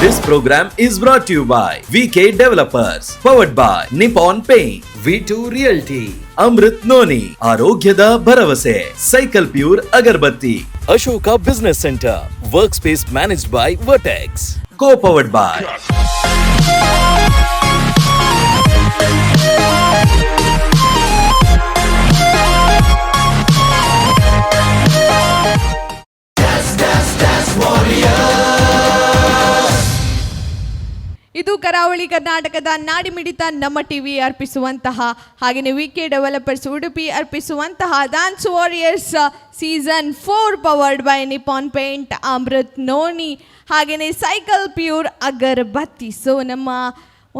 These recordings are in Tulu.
This program is brought to you by VK Developers, powered by Nippon Paint, V2 Realty, Amrit Noni, ಆರೋಗ್ಯದ ಭರವಸೆ, cycle pure agarbatti, Ashoka business centre, work space managed by Vertex, co powered by ಇದು ಕರಾವಳಿ ಕರ್ನಾಟಕದ ನಾಡಿಮಿಡಿತ ನಮ್ಮ ಟಿವಿ ಅರ್ಪಿಸುವಂತಹ, ಹಾಗೆಯೇ ವಿ ಕೆ ಡೆವಲಪರ್ಸ್ ಉಡುಪಿ ಅರ್ಪಿಸುವಂತಹ dance warriors season 4, powered by Nippon Paint, Amrit noni, ಹಾಗೆಯೇ ಸೈಕಲ್ ಪ್ಯೂರ್ ಅಗರಬತ್ತಿ. ಸೊ ನಮ್ಮ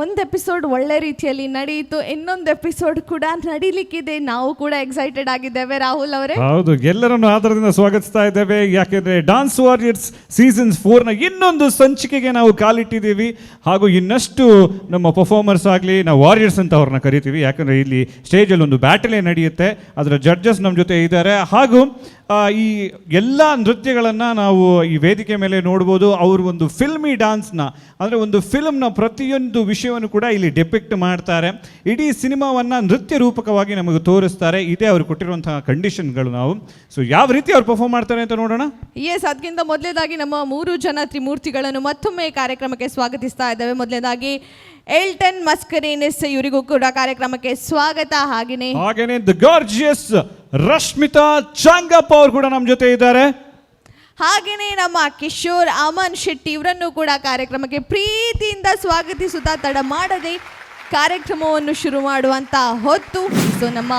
ಒಂದು ಎಪಿಸೋಡ್ ಒಳ್ಳೆ ರೀತಿಯಲ್ಲಿ ನಡೆಯಿತು. ಇನ್ನೊಂದು ಎಪಿಸೋಡ್ ಕೂಡ ನಡೀಲಿಕ್ಕಿದೆ. ನಾವು ಕೂಡ ಎಕ್ಸೈಟೆಡ್ ಆಗಿದ್ದೇವೆ, ರಾಹುಲ್ ಅವರೇ. ಹೌದು, ಎಲ್ಲರನ್ನು ಆದರದಿಂದ ಸ್ವಾಗತಿಸ್ತಾ ಇದ್ದೇವೆ. ಯಾಕೆಂದ್ರೆ ಡಾನ್ಸ್ ವಾರಿಯರ್ಸ್ ಸೀಸನ್ 4ನ ಇನ್ನೊಂದು ಸಂಚಿಕೆಗೆ ನಾವು ಕಾಲಿಟ್ಟಿದ್ದೀವಿ. ಹಾಗೂ ಇನ್ನಷ್ಟು ನಮ್ಮ ಪರ್ಫಾರ್ಮರ್ಸ್ ಆಗಲಿ, ನಾವು ವಾರಿಯರ್ಸ್ ಅಂತ ಅವ್ರನ್ನ ಕರಿತೀವಿ. ಯಾಕಂದ್ರೆ ಇಲ್ಲಿ ಸ್ಟೇಜಲ್ಲಿ ಒಂದು ಬ್ಯಾಟಲೇ ನಡೆಯುತ್ತೆ. ಅದರ ಜಡ್ಜಸ್ ನಮ್ಮ ಜೊತೆ ಇದ್ದಾರೆ. ಹಾಗೂ ಈ ಎಲ್ಲ ನೃತ್ಯಗಳನ್ನು ನಾವು ಈ ವೇದಿಕೆ ಮೇಲೆ ನೋಡ್ಬೋದು. ಅವರು ಒಂದು ಫಿಲ್ಮಿ ಡಾನ್ಸ್ನ, ಅಂದರೆ ಒಂದು ಫಿಲ್ಮ್ನ ಪ್ರತಿಯೊಂದು ವಿಷಯವನ್ನು ಕೂಡ ಇಲ್ಲಿ ಡೆಪಿಕ್ಟ್ ಮಾಡ್ತಾರೆ. ಇಡೀ ಸಿನಿಮಾವನ್ನು ನೃತ್ಯ ರೂಪಕವಾಗಿ ನಮಗೆ ತೋರಿಸ್ತಾರೆ. ಇದೇ ಅವರು ಕೊಟ್ಟಿರುವಂತಹ ಕಂಡೀಷನ್ಗಳು. ನಾವು ಸೊ ಯಾವ ರೀತಿ ಅವ್ರು ಪರ್ಫಾರ್ಮ್ ಮಾಡ್ತಾರೆ ಅಂತ ನೋಡೋಣ. ಎಸ್, ಅದಕ್ಕಿಂತ ಮೊದಲೇದಾಗಿ ನಮ್ಮ ಮೂರು ಜನ ತ್ರಿಮೂರ್ತಿಗಳನ್ನು ಮತ್ತೊಮ್ಮೆ ಕಾರ್ಯಕ್ರಮಕ್ಕೆ ಸ್ವಾಗತಿಸ್ತಾ ಇದ್ದೇವೆ. ಮೊದಲನೇದಾಗಿ ಎಲ್ಟನ್ ಮಸ್ಕರೇನಿಸ್ ಇವರಿಗೂ ಕೂಡ ಕಾರ್ಯಕ್ರಮಕ್ಕೆ ಸ್ವಾಗತ. ಹಾಗೆಯೇ ಹಾಗೇನೆ the gorgeous Rashmita Changappa ಅವರು ಕೂಡ ನಮ್ಮ ಜೊತೆ ಇದ್ದಾರೆ. ಹಾಗೆಯೇ ನಮ್ಮ ಕಿಶೋರ್ ಅಮನ್ ಶೆಟ್ಟಿ ಇವರನ್ನು ಕೂಡ ಕಾರ್ಯಕ್ರಮಕ್ಕೆ ಪ್ರೀತಿಯಿಂದ ಸ್ವಾಗತಿಸುತ್ತಾ, ತಡ ಮಾಡದೆ ಕಾರ್ಯಕ್ರಮವನ್ನು ಶುರು ಮಾಡುವಂತ ಹೊತ್ತು. ಸೊ ನಮ್ಮ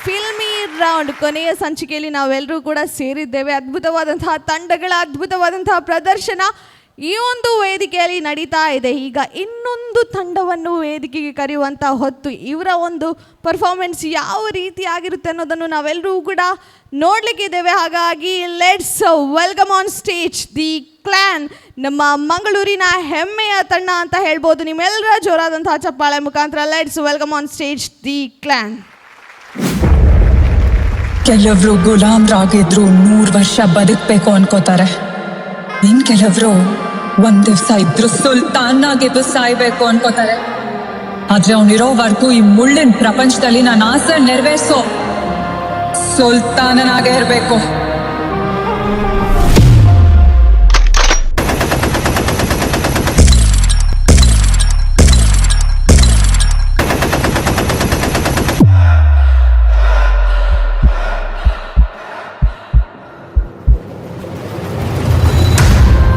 ಫಿಲ್ಮಿ ರೌಂಡ್ ಕೊನೆಯ ಸಂಚಿಕೆಯಲ್ಲಿ ನಾವೆಲ್ಲರೂ ಕೂಡ ಸೇರಿದ್ದೇವೆ. ಅದ್ಭುತವಾದಂತಹ ತಂಡಗಳ ಅದ್ಭುತವಾದಂತಹ ಪ್ರದರ್ಶನ ಈ ಒಂದು ವೇದಿಕೆಯಲ್ಲಿ ನಡೀತಾ ಇದೆ. ಈಗ ಇನ್ನೊಂದು ತಂಡವನ್ನು ವೇದಿಕೆಗೆ ಕರೆಯುವಂಥ ಹೊತ್ತು. ಇವರ ಒಂದು ಪರ್ಫಾರ್ಮೆನ್ಸ್ ಯಾವ ರೀತಿ ಆಗಿರುತ್ತೆ ಅನ್ನೋದನ್ನು ನಾವೆಲ್ಲರೂ ಕೂಡ ನೋಡಲಿಕ್ಕಿದ್ದೇವೆ. ಹಾಗಾಗಿ let's welcome on stage the clan. ನಮ್ಮ ಮಂಗಳೂರಿನ ಹೆಮ್ಮೆಯ ತಂಡ ಅಂತ ಹೇಳ್ಬೋದು. ನಿಮ್ಮೆಲ್ಲರ ಜೋರಾದಂತಹ ಚಪ್ಪಾಳೆ ಮುಖಾಂತರ let's welcome on stage the clan. ಕೆಲವರು ಗುಲಾಮ್ರಾಗಿದ್ರು 100 ವರ್ಷ ಬದುಕ್ಬೇಕು ಅನ್ಕೋತಾರೆ. ಇನ್ ಕೆಲವರು ಒಂದ್ ದಿವ್ಸ ಇದ್ರು ಸುಲ್ತಾನ್ ಆಗಿದ್ದು ಸಾಯ್ಬೇಕು ಅನ್ಕೋತಾರೆ. ಆದ್ರೆ ಅವನಿರೋವರೆಗೂ ಈ ಮುಳ್ಳಿನ ಪ್ರಪಂಚದಲ್ಲಿ ನಾನು ಆಸೆ ನೆರವೇರ್ಸೋ ಸುಲ್ತಾನನಾಗೇ ಇರ್ಬೇಕು.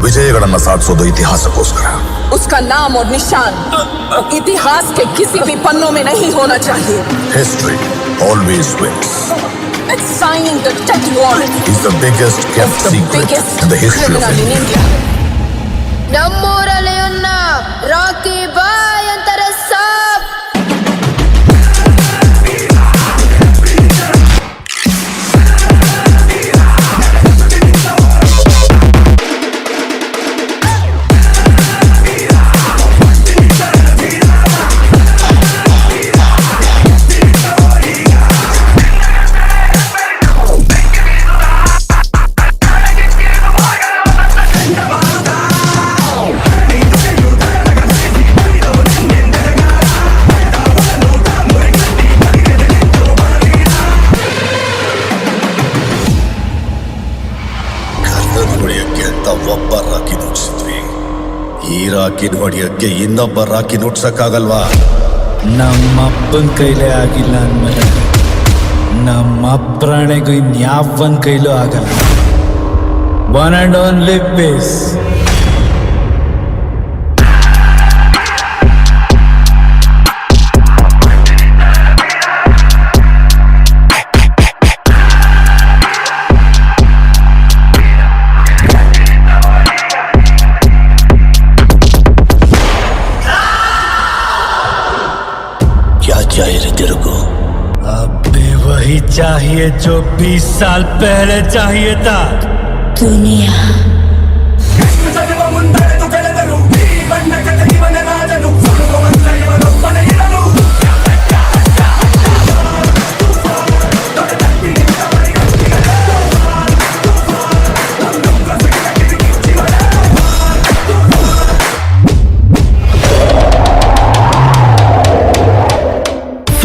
ವಿಜಯಗಳನ್ನ ಸಾಧಿಸೋದು ಇತಿಹಾಸಕ್ಕೋಸ್ಕರ. उसका नाम और निशान इतिहास के किसी भी पन्नों में नहीं होना चाहिए। History always wins. It's signing the death warrant is the biggest kept of the secret biggest in the history of criminal in India. India. ನಮ್ಮೂರಲ್ಲಿ ಇವ್ನ ರಾಕಿ ಬಾಯ್ ಅಂತಾರೆ ಸಾಬ್. ಕರ್ಣನ್ ಹೊಡೆಯಕ್ಕೆ ಅಂತ ಒಬ್ಬ ರಾಕಿ ನೋಡ್ಸಿದ್ವಿ. ಈ ರಾಕಿನ ಹೊಡೆಯಕ್ಕೆ ಇನ್ನೊಬ್ಬ ರಾಕಿ ನೋಡ್ಸಕ್ಕಾಗಲ್ವಾ? ನಮ್ಮಪ್ಪನ ಕೈಲೇ ಆಗಿಲ್ಲ ಅಂದಮೇಲೆ ನಮ್ಮ ಅಪ್ರಾಣೆಗೂ ಇನ್ಯಾವನ್ ಕೈಲೂ ಆಗಲ್ಲ. ಒನ್ ಅಂಡ್ ಓನ್ಲಿ ಪೀಸ್. क्या चाहिए रे तेरे को? अब भी वही चाहिए जो 20 साल पहले चाहिए था। ದುನಿಯಾ.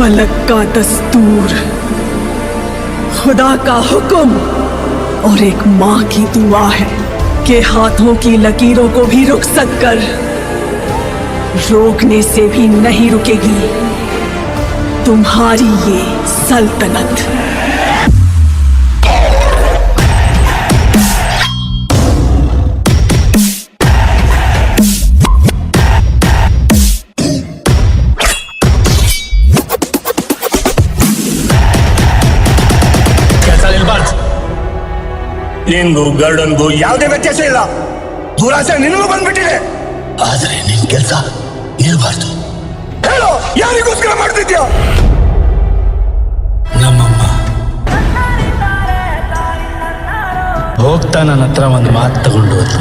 फलक का दस्तूर, खुदा का हुक्म और एक माँ की दुआ है कि हाथों की लकीरों को भी रुखसत कर, रोकने से भी नहीं रुकेगी तुम्हारी ये सल्तनत। ಕೆಲಸ ನಿಲ್ಬಾರ್ದು. ನಿನ್ಗೂ ಗರುಡನ್ಗೂ ಯಾವುದೇ ವ್ಯತ್ಯಾಸ ಇಲ್ಲ. ದುರಾಸೆ ನಿನಗೂ ಬಂದ್ಬಿಟ್ಟಿದೆ. ಆದರೆ ನಿನ್ ಕೆಲಸ ನಿಲ್ಬಾರ್ದು. ಹೇಳು, ಯಾರಿಗೋಸ್ಕರ ಮಾಡ್ತಿದ್ಯಾ? ನಮ್ಮಮ್ಮ ಹೋಗ್ತಾ ನನ್ನ ಹತ್ರ ಒಂದು ಮಾತು ತಗೊಂಡು ಹೋದ್ಲು.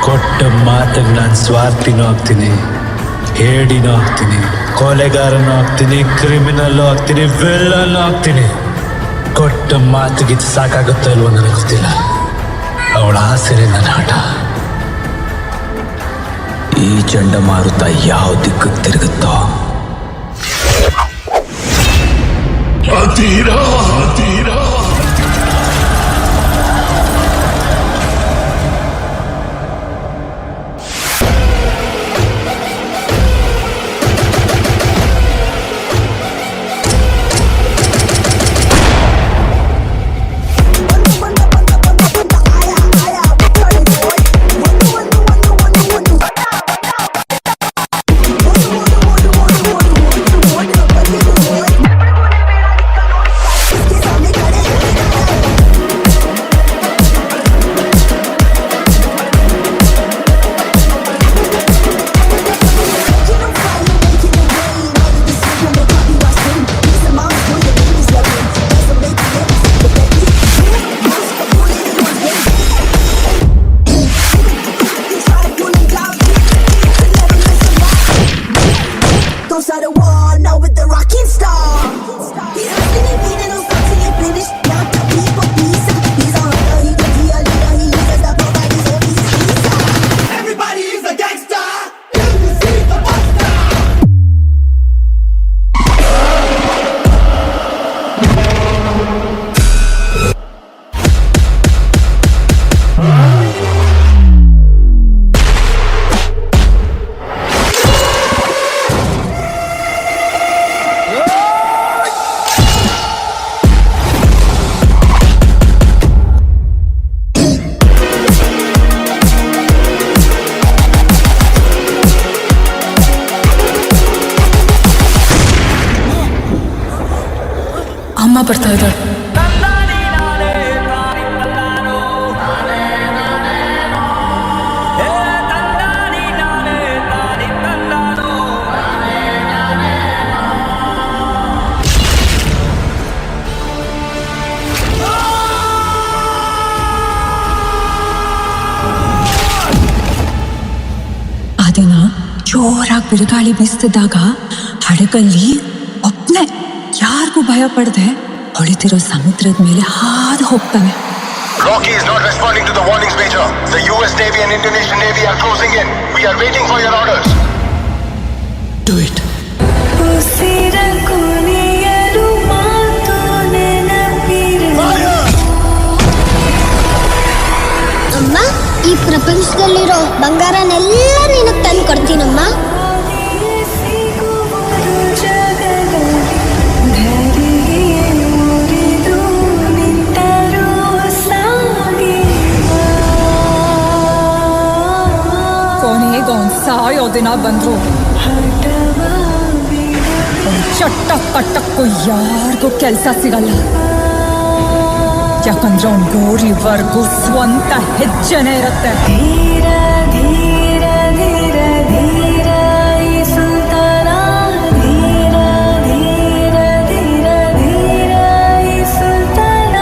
ಕೊಟ್ಟ ಮಾತಿಗೆ ನಾನು ಸ್ವಾರ್ಥಿನೂ ಆಗ್ತೀನಿ, ಹೇಡಿನೂ ಆಗ್ತೀನಿ, ಕೊಲೆಗಾರನೂ ಆಗ್ತೀನಿ, ಕ್ರಿಮಿನಲ್ಲು ಆಗ್ತೀನಿ, ವಿಲ್ಲನ್ನೂ ಆಗ್ತೀನಿ. ಕೊಟ್ಟ ಮಾತಿಗೆ ಇದು ಸಾಕಾಗುತ್ತೋ ಇಲ್ವೋ ನನಗೆ ಗೊತ್ತಿಲ್ಲ. ಅವಳ ಆಸೆನೇ ನನ್ನ ಆಟ. ಈ ಚಂಡಮಾರುತ ಯಾವ ದಿಕ್ಕಿಗೆ ತಿರುಗುತ್ತೋ Adhira, Adhira. Don't start a war now with the rocking star. He's a skinny bean and no socks in your finish. Not the people pleaser. He's a hunter, he can be a leader. He uses the provide his own visa. Everybody is a gangster. Till you see the monster. ಅಮ್ಮ ಬರ್ತಾ ಇದ್ದಾಳೆ. ಆ ದಿನ ಜೋರಾಗಿ ಬಿರುಗಾಳಿ ಬೀಸ್ತಿದ್ದಾಗ ಹಡಗಲ್ಲಿ ಒಬ್ನೇ ಯಾರಿಗೂ ಭಯ ಪಡದೆ ಹೊಳಿತಿರೋ ಸಮುದ್ರದ ಮೇಲೆ ಹಾದು ಹೋಗ್ತಾನೆ. Rocky is not responding to the warnings, Major. The US Navy and Indonesian Navy are closing in. We are waiting for your orders. Do it. ಉಸಿರ ಕೊನೆಯಲು ಮಾತು ನೆನಪಿರಲಿ. ಅಮ್ಮ, ಈ ಪ್ರಪಂಚದಲ್ಲಿರೋ ಬಂಗಾರನೆಲ್ಲ ನಿನಗೆ ತಂದು ಕೊಡ್ತೀನಮ್ಮ. ಸಿಗುವುದು ಜಗದಲ್ಲಿ ಧರೆಗೆ ಮುರಿದು ನಿಂತರೂ ಸಾಗಿ. ಕೊನೆಗೆ ಅವ್ನ್ ಸಾಯೋ ದಿನ ಬಂದ್ರು ಅವ್ನ್ ಚಟ್ಟ ಪಟ್ಟಕ್ಕೂ ಯಾರಿಗೂ ಕೆಲಸ ಸಿಗಲ್ಲ. ಯಾಕಂದ್ರೆ ಅವ್ನ್ ಗೋರಿವರೆಗೂ ಸ್ವಂತ ಹೆಜ್ಜೆನೆ ಇರುತ್ತೆ. ಧೀರ ಧೀರ ಧೀರ ಧೀರ ಈ ಸುಲ್ತಾನ, ಧೀರ ಧೀರ ಧೀರ ಧೀರ ಈ ಸುಲ್ತಾನ.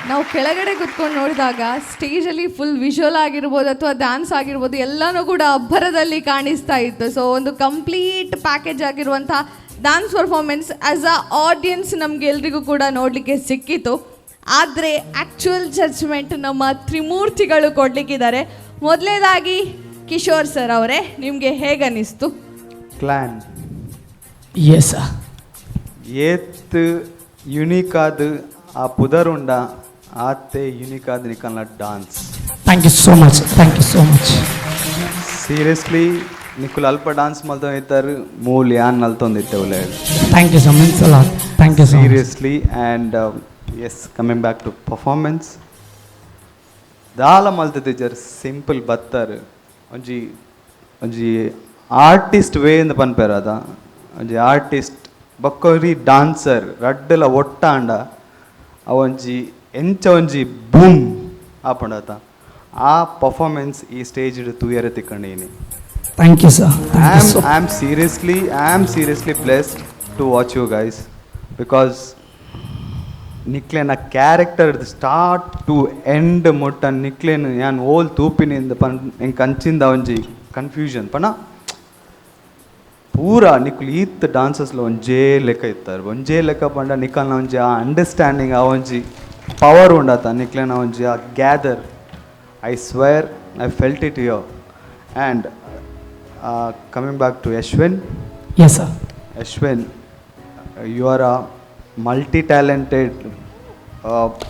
ನಾವು ಕೆಳಗಡೆ ಕುತ್ಕೊಂಡು ನೋಡಿದಾಗ ಸ್ಟೇಜಲ್ಲಿ ಫುಲ್ ವಿಜುವಲ್ ಆಗಿರ್ಬೋದು ಅಥವಾ ಡ್ಯಾನ್ಸ್ ಆಗಿರ್ಬೋದು, ಎಲ್ಲನೂ ಕೂಡ ಅಬ್ಬರದಲ್ಲಿ ಕಾಣಿಸ್ತಾ ಇತ್ತು. ಸೊ ಒಂದು ಕಂಪ್ಲೀಟ್ ಪ್ಯಾಕೇಜ್ ಆಗಿರುವಂಥ dance performance as a audience ನಮಗೆ ಎಲ್ರಿಗೂ ಕೂಡ ನೋಡಲಿಕ್ಕೆ ಸಿಕ್ಕಿತು. ಆದರೆ ಆ್ಯಕ್ಚುಯಲ್ ಜಡ್ಜ್ಮೆಂಟ್ ನಮ್ಮ ತ್ರಿಮೂರ್ತಿಗಳು ಕೊಡಲಿಕ್ಕಿದ್ದಾರೆ. ಮೊದಲನೇದಾಗಿ ಕಿಶೋರ್ ಸರ್ ಅವರೇ, ನಿಮಗೆ ಹೇಗನ್ನಿಸ್ತು? Clan. Yes sir. ಏತ್ ಯುನೀಕ್ ಆದ್ ಆ ಪುದರುಂಡ ಆತೆ ಯುನೀಕ್ ಆದ್ ನಿಕಲ್ನ dance. Thank you so much, thank you so much. Seriously, ನಿಕುಲು ಅಲ್ಪ ಡಾನ್ಸ್ ಮಲ್ತೊಂದಿತ್ತಾರೆ, ಮೂಲು ಯಾನ್ ನಲ್ತೊಂದಿತ್ತೆ ಉಲ್ಲೆ. Thank you so means a lot, thank you so much. Seriously, and yes, coming back to performance, ದಾಲ ಮಲ್ತದಿಜರ್, simple ಬತ್ತರ್, ಒಂಜಿ ಒಂಜಿ ಆರ್ಟಿಸ್ಟ್ ವೇ ಇಂದ ಪನ್ಪೆರ್ ಅದ. ಒಂಜಿ ಆರ್ಟಿಸ್ಟ್ ಬೊಕ್ಕೊರಿ ಡಾನ್ಸರ್ ರಡ್ಡಲ ಒಟ್ಟಾಂಡ ಅವೊಂಜಿ ಎಂಚ ಒಂಜಿ ಬೂಮ್ ಆಪುಂಡತ, ಆ ಪರ್ಫಾರ್ಮೆನ್ಸ್ ಈ stage ತೂಯರೆ ತಿಕ್ಕಂಡಿನಿ. Thank you sir, thank you so. I am seriously blessed to watch you guys, because ನಿಕ್ಲೆನ character start to end ಮುಟ್ಟ ನಿಕ್ಲೆನ್ ಯಾನ್ ಓಲ್ ತೂಪಿನಿಂದ ಪನ್ ಎಂಕ್ ಅಂಚಿಂದ ಒಂಜಿ ಕನ್ಫ್ಯೂಷನ್ ಪಂಡ ಪೂರ ನಿಕುಲು ಈತ್ ಡಾನ್ಸಸ್ಲ ಒಂಜೇ ಲೆಕ್ಕ ಇತ್ತಾರೆ. ಒಂಜೇ ಲೆಕ್ಕ ಪಂಡ ನಿಕಲ್ನ ಒಂಜಿ ಆ ಅಂಡರ್ಸ್ಟ್ಯಾಂಡಿಂಗ್, ಆ ಒಂಜಿ ಪವರ್ ಉಂಡತ ನಿಕ್ಲೆನ ಒಂಜಿ ಆ gather, I swear I felt it yo. And coming back to Yashwin. Yes sir. Ashwin, you are a multi-talented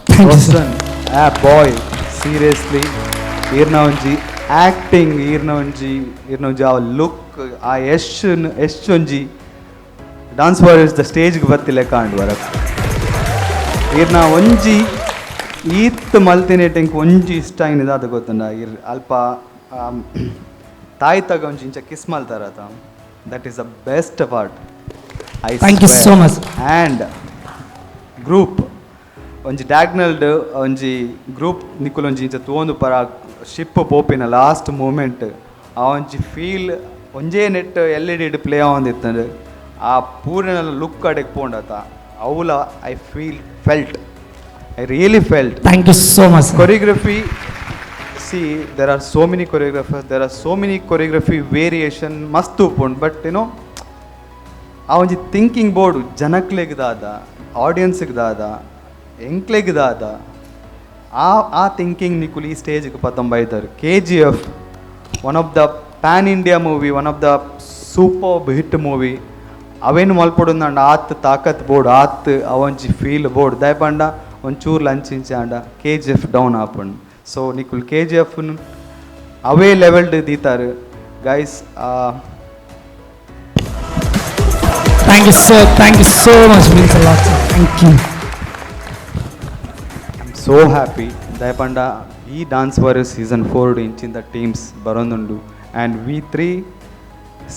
Thank you, sir. person. Ah, boy, seriously. ಈರ್ನ ಒಂಜಿ ಆ್ಯಕ್ಟಿಂಗ್, ಈರ್ನ ಒಂಜಿ ಆ ಲುಕ್, ಆ ಯಶ್ ಯಶ್ ಒಂಜಿ dance warriors the ಸ್ಟೇಜ್ಗೆ ಬತ್ತಿಲೆಕ್ಕ and ಬರಕ್. ಈರ್ನ ಒಂಜಿ ಈತ್ ಮಲ್ತಿನೇಟ್ ಎಂಕ್ ಒಂಜಿ ಇಷ್ಟ ಆಯ್ನದ ಅದು ಗೊತ್ತುಂಡ? ಇರ್ ಅಲ್ಪ ತಾಯಿ ತಗ ಒಂಜಿ ಇಂಚ kiss ಮಲ್ತಾರತ, that is the best part, I Thank you so much. And group ಒಂಜಿ ಡ್ಯಾಗ್ನಲ್ಡ್ ಒಂಜಿ ಗ್ರೂಪ್ ನಿಕುಲು ಒಂಜಿ ಇಂಚ ತೂವೊಂದು ಪರ ಶಿಪ್ ಪೋಪಿನ ಲಾಸ್ಟ್ ಮೂಮೆಂಟ್, ಆ ಒಂಜಿ ಫೀಲ್ ಒಂಜೇ net L E D play ಆವೊಂದಿತ್ತಂಡ್, ಆ ಪೂರ್ಣ look ಅಡೆಗ್ ಪೋಂಡತ, ಅವುಲ I feel felt, I really felt. Thank you so much. Choreography, see, there are so many choreographers, there are so many choreography variation ಮಸ್ತ್ ಉಪ್ಪುಂಡು. But ಏನೋ ಆ ಒಂಜಿ ಥಿಂಕಿಂಗ್ ಬೋರ್ಡ್ ಜನಕ್ಲೆಗ್ ದಾದ, ಆಡಿಯನ್ಸ್ಗೆ ದಾದ, ಎಂಕ್ಲೆಗ್ ದಾದ, ಆ ಆ ಥಿಂಕಿಂಗ್ ನಿಕುಲು ಈ ಸ್ಟೇಜ್ಗೆ ಪತ್ತೊಂಬೈದರ್. KGF, one of the pan India movie, one of the super hit movie, ಅವೇನು ಮಲ್ಪೊಡುಂದಂಡ ಆತ್ ತಾಕತ್ ಬೋರ್ಡ್, ಆತ್ ಅವೊಂಜಿ ಫೀಲ್ ಬೋರ್ಡ್. ದಯಪಂಡ ಒಂಚೂರು ಲಂಚ್ ಇಂಚ ಆಂಡ ಕೆಜಿಎಫ್ ಡೌನ್ ಆಪುಂಡು. ಸೊ ನಿಕುಲು ಕೆಜಿಎಫ್ ಅವೇ levelled ದೀತಾರು guys. Thank you sir, thank you so much, means a lot sir, thank you. So happy. ದಯಪಂಡ ಈ dance warrior season 4 ಇಂಚಿಂದ teams ಬರೋದುಂಡು, and we three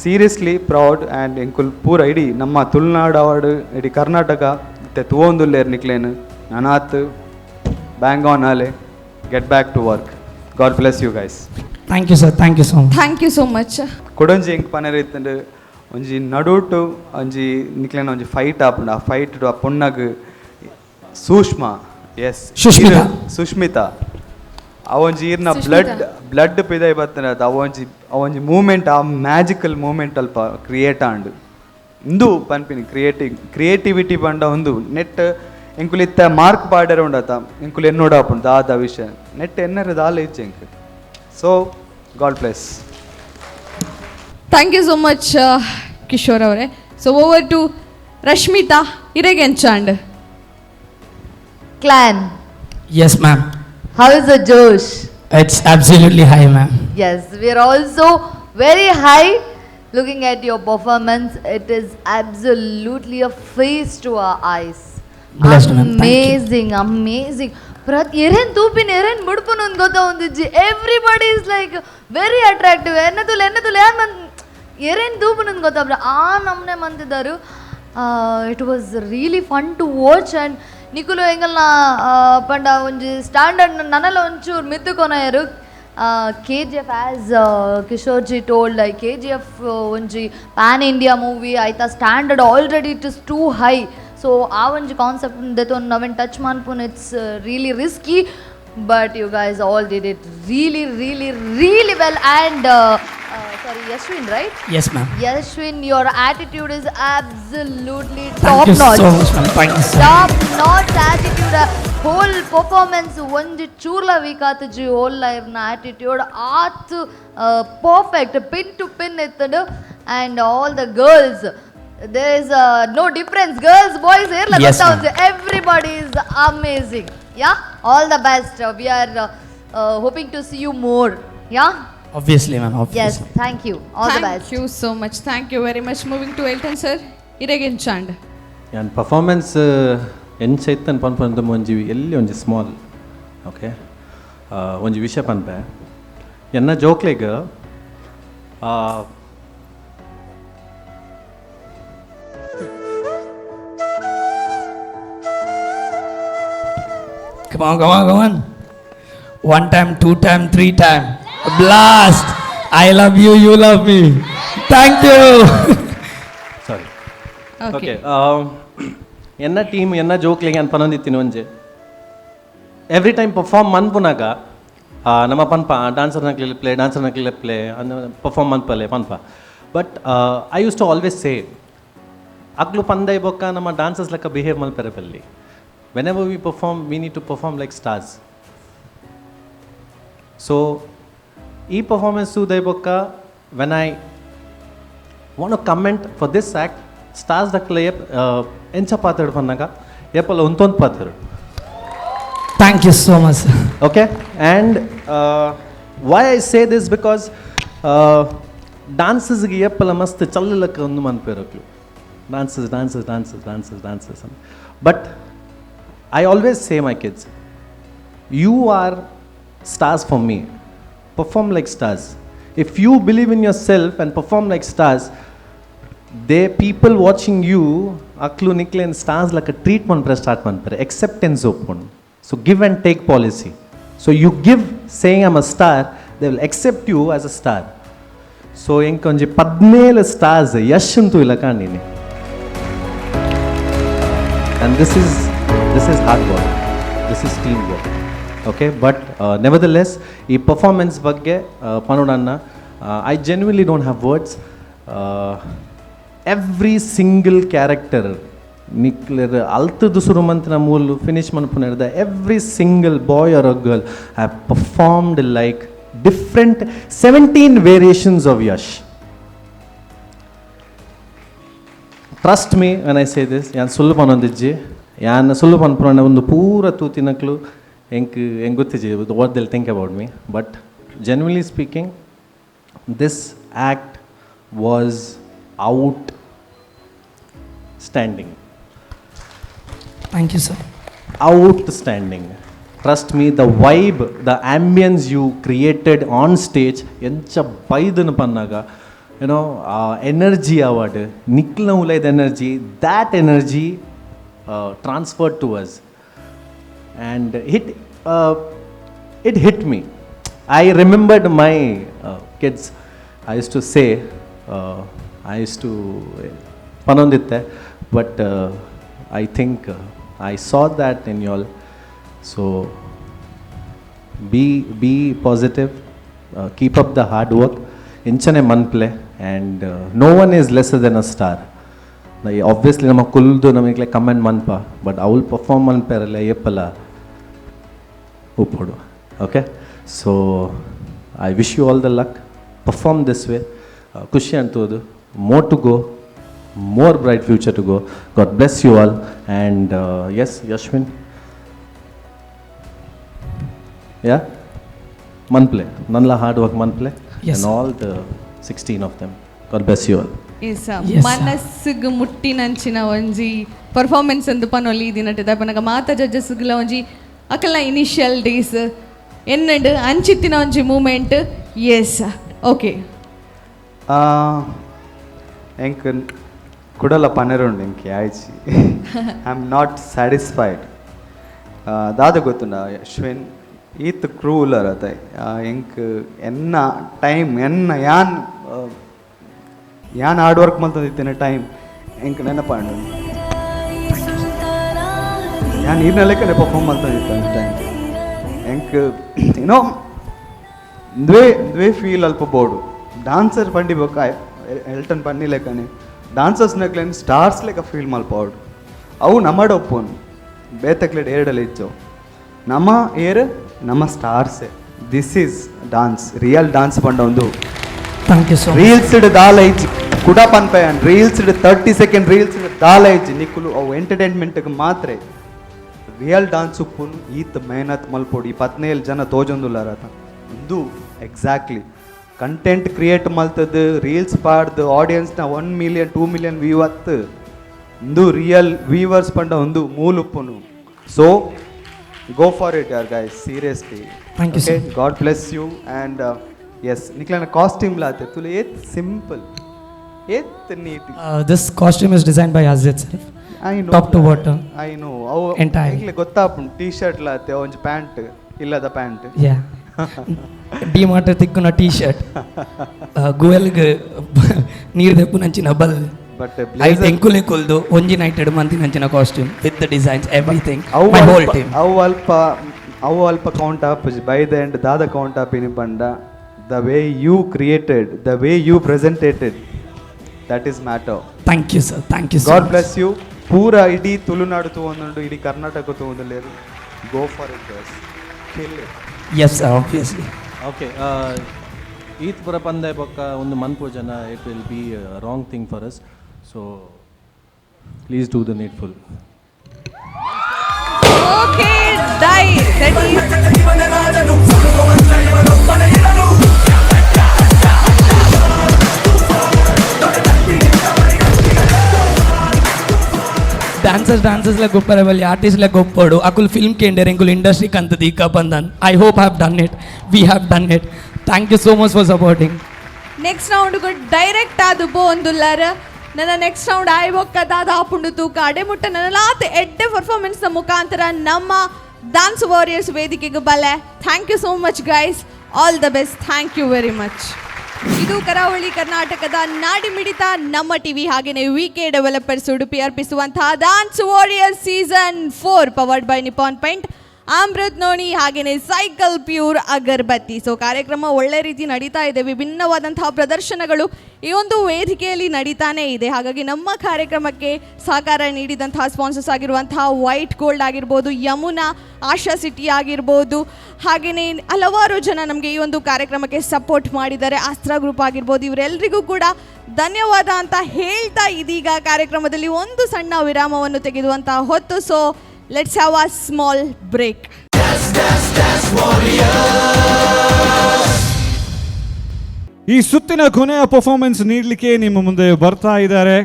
seriously proud. And ಎಂಕುಲ್ ಪೂರ ಇಡೀ ನಮ್ಮ ತುಳುನಾಡು ಅವಾರ್ಡ್, ಇಡೀ ಕರ್ನಾಟಕ ಇತ್ತೆ ತೂವೊಂದುಲ್ಲೇರ್ ನಿಕ್ಲೇನು. ನನಾತ್ bang on Aale, get back to work. God bless you guys. Thank you sir, thank you so much. Thank you so much. ಕುಡೊಂಜಿ ಎಂಕ್ ಪನೆರೆ ಇತ್ತಂಡು, ಒಂಜಿ ನಡುಟು ಒಂಜಿ ನಿಕ್ಲೇನ ಒಂಜಿ ಫೈಟ್ ಆಪುಂಡು. ಆ ಫೈಟ್ ಆ ಪೊಣ್ಣಗ್ ಸೂಷ್ಮ, ಎಸ್. ಸುಷ್ಮಿತಾ. ಸುಷ್ಮಿತಾ, ಅವೊಂಜಿ ಈರ್ನ ಬ್ಲಡ್ ಬ್ಲಡ್ ಪಿದೈ ಬತ್ತನ, ಅವೊಂಜಿ ಮೂಮೆಂಟ್, ಆ ಮ್ಯಾಜಿಕಲ್ ಮೂಮೆಂಟ್ ಅಲ್ಪ ಕ್ರಿಯೇಟ್ ಆಂಡ್. ಇಂದು ಪನ್ಪಿನಿ ಕ್ರಿಯೇಟಿವಿಟಿ ಪಂಡ ಒಂದು ನೆಟ್ ಎಂಕುಲು ಇತ್ತ ಮಾರ್ಕ್ ಪಾಡರೆ ಉಂಡತ, ಎಂಕುಲು ಎನ್ನೋಡ ಆಪುಂಡು ದಾದ ವಿಷಯ. ನೆಟ್ ಎನ್ನರೆ ದಾಲ ಇಜ್ಜೆ ಎಂಕ್. So god bless. Thank you so much Kishore ಅವರೇ. So over to Rashmita, ಇರೆಗೆ ಎಂಚಾಂಡ್? Clan, Yes ma'am. How is the Josh? It's absolutely high, ma'am. Yes, we are also very high looking at your performance. It is absolutely a feast to our eyes. Blessed, ma'am. Thank you. Amazing, amazing. ಪ್ರತಿ ಎರೇನ್ ತೂಪಿನ ಎರೇನ್ ಬುಡ್ಪುನ ಒಂದು ಗೊತ್ತ ಒಂದಿಜ್ಜಿ. Everybody is like very attractive. ಎನ್ನದುಲ್ ಎನ್ನದುಲ್ ಯಾನ್ ಮನ್ ಎರೇನ್ ತೂಪುನ ಗೊತ್ತಾಬ್ರ ಆ ನಮ್ನೆ ಮಂತಿದ್ದಾರೆ. It was really fun to watch, and ನಿಕುಲು ಎಂಗಲ್ನ ಪಂಡ ಒಂಜಿ ಸ್ಟ್ಯಾಂಡರ್ಡ್ ನನಲ ಒಂಚೂರು ಮಿತ್ತುಕೊನಯರು. KGF, as Kishore ji told, like KGF ಒಂಜಿ PAN India movie ಆಯ್ತಾ, standard already it is too high. So ಆ ಒಂಜಿ ಕಾನ್ಸೆಪ್ಟ್ ದೆತೊಂದು ನವೆನ್ ಟಚ್ ಮನ್ಪುನ್, it's really risky, but you guys all did it really, really, really well. And sorry, Yashwin, right? Yes, ma'am. Yashwin, your attitude is absolutely Thank top you notch. So much, ma'am. Thank you so much. Top notch attitude. Hole performance ಒಂಜಿ ಚೂರ್ಲ ವೀಕ್ ಆತುಜಿ ಹೋಲ್ ಲೈಫ್ನ ಆಟಿಟ್ಯೂಡ್ ಆತ್ perfect pin to pin ಇತ್ತುಂಡು. And all the girls, there is no difference, girls boys ಏರ್ಲ ಗೊತ್ತಾವುಂಡು, everybody is amazing. Yeah, all the best. We are hoping to see you more. Yeah, obviously ma'am. Yes, thank you, all the best. Thank you so much, thank you very much. Moving to Elton sir, ಇರೆಗೆಂಚಾಂಡ್. ಯಾನ್ performance ಎಂಚ ಇತ್ತನ್ ಪನ್ಪಂತ ಒಂಜಿ ಎಲ್ಲಿ ಒಂಜಿ small okay ಒಂಜಿ ವಿಷಯ ಪನ್ಪೆ. ಎನ್ನ ಜೋಕ್ಲೆಗ್ Come on, come on, come on. 1 time, 2 time, 3 time. Blast! I love you, you love me. Thank you. Sorry. Okay. ಎನ್ನ team ಎನ್ನ ಜೋಕ್ಲೆಗ್ ಯಾನ್ ಪನೊಂದಿತ್ತಿನ ಒಂಜಿ every time perform ಮನ್ಪುನಾಗ ನಮ್ಮ ಪನ್ಪ ಡಾನ್ಸರ್ ನಕ್ಲಿ ಪ್ಲೇ, ಡಾನ್ಸರ್ ನಕ್ಲಿ ಪ್ಲೇ ಅಂದ್ ಪರ್ಫಾರ್ಮ್ ಮನ್ಪಲೆ ಪನ್ಪ. But I use to always say ಅಗ್ಲು ಪಂದೈ ಬೊಕ್ಕ ನಮ್ಮ ಡಾನ್ಸರ್ಸ್ ಲೆಕ್ಕ ಬಿಹೇವ್ ಮಲ್ಪೆರೆ ಬಲ್ಲಿ. Whenever we perform we need to perform like stars. So ಈ ಪರ್ಫಾರ್ಮೆನ್ಸ್ ತೂದೈ ಬೊಕ್ಕ when I want comment for this act stars ದಕ್ಲೆ ಎಂಚ ಪಾತೆರಡು ಪನ್ನಗ ಏಪಲ ಉಂತೊಂದು ಪಾತೆರಡು. Thank you so much. Okay, and why I say this because ಡಾನ್ಸಸ್ಗೆ ಏಪಲ ಮಸ್ತ್ ಚಲ್ಲಲಕ್ಕ ಒಂದು ಮನ್ಪೇರಕ್ಲು dances dances dances dances dances. But I always say my kids, you are stars for me, perform like stars. If you believe in yourself and perform like stars, they people watching you aklu nikle and stars like a treatment pre start manpere acceptance open. So give and take policy. So you give saying I'm a star, they will accept you as a star. So enkonji 17 stars yash antu illa kandini. And this is hard work, this is team work. Okay, but nevertheless ee performance bagge panodanna I genuinely don't have words. Every single character ನಿಕ್ಲೆರ್ ಅಲ್ತದ ಸುರುಮಂತಿನ ಮೂಲು finish ಮನ್ಪುನೆರ್ದ every single boy or a girl have performed like different 17 variations of Yash. Trust me when I say this. ಯಾನ್ ಸುಲ್ಲು ಪನೊಂದಿಜ್ಜಿ, ಯಾನ್ ಸುಲ್ಲು ಪನ್ಪುನ ಒಂದು ಪೂರ ತೂತಿನಕ್ಲು ಎಂಕ್ ಎಂಕ್ ಗೊತ್ತಿಜ್ಜಿ what they'll think about me. But genuinely speaking, this act was outstanding. Thank you sir. Outstanding. Trust me, the vibe, the ambience you created on stage ಎಂಚ ಬೈದನು ಪನ್ನಾಗ ಯುನೋ ಎನರ್ಜಿ ಅವಾರ್ಡ್ ನಿಕ್ಲ ಉಲೈದ energy, that energy transferred to us and it hit me. I remembered my kids. I used to say, I used to panonditte, but I think I saw that in you all. So be positive, keep up the hard work, inchane manple, and no one is lesser than a star. Obviously nama kuldu namikle comment manpa, but I will perform manperale yeppala uppodu. Okay, so I wish you all the luck. Perform this way. Kushi antudu, more to go, more bright future to go. God bless you all. And yes, Yashwin, yeah, manple nanla hard work manple. Yes, and sir. All the 16 of them. God bless you all. Yes, Yes, sir. ಮನಸ್ಸಿಗೆ ಮುಟ್ಟಿನಂಚಿನ ಒಂಜಿ performance ಅಂದು ಪನೊಲಿ ದಿನಟಿದ ಪನಗ ಮಾತ ಜಡ್ಜಸ್ಗಳ ಒಂಜಿ ಅಕಲ್ನ initial days ಎನ್ನಂಡು ಅಂಚಿತ್ತಿನ ಒಂಜಿ moment. S, okay. ಎಂಕ್ ಕುಡಲ ಪನೆರುಂಡು ಎಂಕ್ ಆಯ್ಚಿ. I am not satisfied. ದಾದ ಗೊತ್ತುಂಡ ಅಶ್ವಿನ್, ಈತ್ ಕ್ರೂಲರ್ ಅತ ಎಂಕ್ ಎನ್ನ ಟೈಮ್ ಎನ್ನ ಯಾನ್ ಯಾನ್ ಹಾರ್ಡ್ ವರ್ಕ್ ಮಲ್ತೊಂದಿತ್ತಿನ ಟೈಮ್ ಎಂಕ್ ನೆನಪಾಂಡು. ಯಾನ್ ಈರ್ನ ಲೆಕ್ಕನೆ ಪರ್ಫಾರ್ಮ್ ಮಲ್ತೊಂದಿತ್ತು ಟೈಮ್ ಎಂಕ್ ಏನೋ ದ್ವೇ ದ್ವೇ ಫೀಲ್ ಅಲ್ಪ ಬೋಡು. ಡಾನ್ಸರ್ ಪಂಡಿ ಬೊಕ್ಕ ಎಲ್ಟನ್ ಪನ್ನಿ ಲೆಕ್ಕನೆ ಡಾನ್ಸರ್ಸ್ ನಕ್ಲೆನ್ ಸ್ಟಾರ್ಸ್ ಲೆಕ್ಕ ಫೀಲ್ ಮಲ್ಪವಡು. ಅವು ನಮ್ಮಡ ಒಪ್ಪೋನು ಬೇತಕ್ಲೆಡ್ ಏರಡಲ ಇಚ್ಚೋ. ನಮ್ಮ ಏರ್ ನಮ್ಮ stars. This is dance, real dance ಪಂಡ ಒಂದು. Thank you so much. Reels ದಾಲ ಇಜ್ಜಿ ಕುಡ ಪನ್ಪಯನ್, ರೀಲ್ಸ್ 30 ಸೆಕೆಂಡ್ ರೀಲ್ಸ್ ದಾಲ ಇಜ್ಜಿ ನಿಕುಲು ಅವು ಎಂಟರ್ಟೈನ್ಮೆಂಟ್ಗೆ ಮಾತ್ರ. ರಿಯಲ್ ಡಾನ್ಸ್ ಉಪ್ಪುನು ಈತ್ ಮೆಹನತ್ ಮಲ್ಪೊಡು. ಈ 15 ಜನ ತೋಜೊಂದುಲ್ಲಾರ ಇಂದು ಎಕ್ಸಾಕ್ಟ್ಲಿ ಕಂಟೆಂಟ್ ಕ್ರಿಯೇಟ್ ಮಲ್ತದ್ದು, ರೀಲ್ಸ್ ಪಾಡ್ದು ಆಡಿಯನ್ಸ್ನ 1 ಮಿಲಿಯನ್ 2 ಮಿಲಿಯನ್ ವ್ಯೂ ಅತ್ತು. ಇಂದು ರಿಯಲ್ ವ್ಯೂವರ್ಸ್ ಪಂಡ ಒಂದು ಮೂಲುಪ್ಪುನು. ಸೊ ಗೋ ಫಾರ್ it ಯಾರ್ guys, seriously. Thank you, sir. God bless you. And yes, ನಿಕ್ಲನ costume ಲಾತೆ ತುಲೆ ಏತ್ ಸಿಂಪಲ್ ಏತ್ neat. This costume is designed by us itself. I know. Top to bottom. I know. ಅವು Entire. ಎಂಕ್ಲೆ ಗೊತ್ತಾಪುಂಡು ಟೀ ಶರ್ಟ್ ಲಾತೆ ಒಂಜಿ ಪ್ಯಾಂಟ್ ಇಲ್ಲದ ಪ್ಯಾಂಟ್. ಯಾ, ಡಿ ಮಾರ್ಟ್ ತಿಕ್ಕುನ ಟೀ ಶರ್ಟ್, ಗುವೆಲ್ಗ್ ನೀರು ದೆಪ್ಪುನಂಚಿನ ಬಲ್. ಬಟ್ ಐಟ್ ಎಂಕುಲೆ ಕೊಲ್ದು ಒಂಜಿ ನೈಟೆಡ್ ಮಂತಿನಂಚಿನ costume with the designs, everything. ಅವು my whole team. ಅವು ಅಲ್ಪ ಕೌಂಟ್ ಆಪುಜಿ. ಬೈ the end ದಾದ ಕೌಂಟ್ ಆಪಿನಿ ಪಂಡ, the way you created, the way you presented, that is matter. Thank you sir, thank you. God bless you. ಪೂರ ಇಡೀ ತುಳುನಾಡು ತೂವೊಂದುಂಡು, ಇಡೀ Karnataka ತೂವೊಂದುಲ್ಲೆರ್. Go for it, guys, kill it. Yes sir, obviously. Okay, ಈತ್ ಪುರ ಪಂದೆ ಬೊಕ್ಕ ಒಂದು ಮನ್ಪು ಜನ, it will be wrong thing for us, so please do the needful. Okay, done, that is dancers dancers ಲ ಗೊಪ್ಪರೆ ಬಲ್ಲಿ, ಆರ್ಟಿಸ್ಟ್ ಲ ಗೊಪ್ಪಡು. ಅಕುಲ್ ಫಿಲ್ಮ್ ಕೇಂಡರ್ ಎಂಕುಲ್ ಇಂಡಸ್ಟ್ರಿ ಕಂತದ ಈ ಬಂದನ್. I hope have done it, we have done it. Thank you so much for supporting. Next round direct ಆದು ಪೋಂದುಲ್ಲಾರ. ನನ್ನ ನೆಕ್ಸ್ಟ್ ರೌಂಡ್ ಆಯ್ ಬೊಕ್ಕ ದಾದ ಆಪುಂಡು ತೂಕ. ಅಡೆ ಮುಟ್ಟ ನನಲಾತ್ ಎಡ್ಡೆ ಪರ್ಫಾರ್ಮೆನ್ಸ್ ಮುಖಾಂತರ ನಮ್ಮ ಡಾನ್ಸ್ ವಾರಿಯರ್ಸ್ ವೇದಿಕೆಗೆ ಬಲೆ. Thank you so much guys, all the best, thank you very much. ಇದು ಕರಾವಳಿ ಕರ್ನಾಟಕದ ನಾಡಿ ಮಿಡಿತ ನಮ್ಮ ಟಿವಿ ಹಾಗೆಯೇ ವಿ ಕೆ ಡೆವಲಪರ್ಸ್ ಉಡುಪಿ ಅರ್ಪಿಸುವಂತಹ dance warrior season 4, powered by Nippon paint, Amrit noni ಹಾಗೆಯೇ ಸೈಕಲ್ ಪ್ಯೂರ್ ಅಗರಬತ್ತಿ. ಸೊ ಕಾರ್ಯಕ್ರಮ ಒಳ್ಳೆ ರೀತಿ ನಡೀತಾ ಇದೆ. ವಿಭಿನ್ನವಾದಂತಹ ಪ್ರದರ್ಶನಗಳು ಈ ಒಂದು ವೇದಿಕೆಯಲ್ಲಿ ನಡೀತಾನೇ ಇದೆ. ಹಾಗಾಗಿ ನಮ್ಮ ಕಾರ್ಯಕ್ರಮಕ್ಕೆ ಸಹಕಾರ ನೀಡಿದಂತಹ ಸ್ಪಾನ್ಸರ್ಸ್ ಆಗಿರುವಂತಹ ವೈಟ್ ಗೋಲ್ಡ್ ಆಗಿರ್ಬೋದು, ಯಮುನಾ, ಆಶಾ ಸಿಟಿ ಆಗಿರ್ಬೋದು, ಹಾಗೆಯೇ ಹಲವಾರು ಜನ ನಮಗೆ ಈ ಒಂದು ಕಾರ್ಯಕ್ರಮಕ್ಕೆ ಸಪೋರ್ಟ್ ಮಾಡಿದ್ದಾರೆ. ಆಸ್ತ್ರ ಗ್ರೂಪ್ ಆಗಿರ್ಬೋದು, ಇವರೆಲ್ಲರಿಗೂ ಕೂಡ ಧನ್ಯವಾದ ಅಂತ ಹೇಳ್ತಾ ಇದೀಗ ಕಾರ್ಯಕ್ರಮದಲ್ಲಿ ಒಂದು ಸಣ್ಣ ವಿರಾಮವನ್ನು ತೆಗೆದುವಂತಹ ಹೊತ್ತು. So let's have a small break. ಈ ಸುತ್ತಿನ ಕೊನೆಯ ಪರ್ಫಾರ್ಮೆನ್ಸ್ ನೀಡಲಿಕ್ಕೆ ನಿಮ್ಮ ಮುಂದೆ ಬರ್ತಾ ಇದ್ದಾರೆ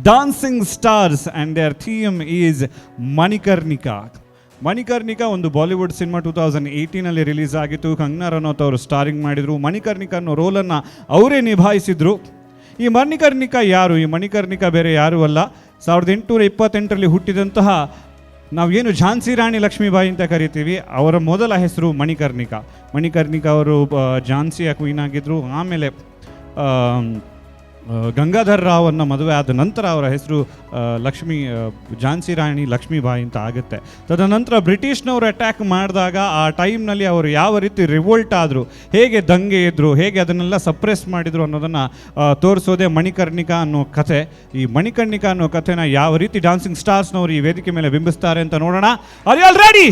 dancing stars, and their theme is Manikarnika. Manikarnika ಒಂದು ಬಾಲಿವುಡ್ ಸಿನಿಮಾ, 2018ರಲ್ಲಿ ರಿಲೀಸ್ ಆಗಿತ್ತು. ಕಂಗನಾ ರನೌತ್ ಅವರು ಸ್ಟಾರಿಂಗ್ ಮಾಡಿದರು. ಮಣಿಕರ್ಣಿಕಾ ಅನ್ನೋ ರೋಲನ್ನು ಅವರೇ ನಿಭಾಯಿಸಿದ್ರು. ಈ ಮಣಿಕರ್ಣಿಕಾ ಯಾರು? ಈ ಮಣಿಕರ್ಣಿಕಾ ಬೇರೆ ಯಾರೂ ಅಲ್ಲ, 1828ರಲ್ಲಿ ಹುಟ್ಟಿದಂತಹ, ನಾವೇನು ಝಾನ್ಸಿ ರಾಣಿ ಲಕ್ಷ್ಮೀಬಾಯಿ ಅಂತ ಕರಿತೀವಿ, ಅವರ ಮೊದಲ ಹೆಸರು ಮಣಿಕರ್ಣಿಕಾ. ಮಣಿಕರ್ಣಿಕಾ ಅವರು ಝಾನ್ಸಿಯ ಕ್ವೀನ್ ಆಗಿದ್ದರು. ಆಮೇಲೆ ಗಂಗಾಧರ್ ರಾವನ್ನು ಮದುವೆ ಆದ ನಂತರ ಅವರ ಹೆಸರು ಝಾನ್ಸಿ ರಾಣಿ ಲಕ್ಷ್ಮೀಬಾಯಿ ಅಂತ ಆಗುತ್ತೆ. ತದನಂತರ ಬ್ರಿಟಿಷ್ನವರು ಅಟ್ಯಾಕ್ ಮಾಡಿದಾಗ ಆ ಟೈಮ್ನಲ್ಲಿ ಅವರು ಯಾವ ರೀತಿ ರಿವೋಲ್ಟ್ ಆದರು, ಹೇಗೆ ದಂಗೆ ಎದ್ರು, ಹೇಗೆ ಅದನ್ನೆಲ್ಲ ಸಪ್ರೆಸ್ ಮಾಡಿದರು ಅನ್ನೋದನ್ನು ತೋರಿಸೋದೇ ಮಣಿಕರ್ಣಿಕಾ ಅನ್ನೋ ಕಥೆ. ಈ ಮಣಿಕರ್ಣಿಕಾ ಅನ್ನೋ ಕಥೆನ ಯಾವ ರೀತಿ ಡಾನ್ಸಿಂಗ್ ಸ್ಟಾರ್ಸ್ನವರು ಈ ವೇದಿಕೆ ಮೇಲೆ ಬಿಂಬಿಸ್ತಾರೆ ಅಂತ ನೋಡೋಣ. Are you all ready?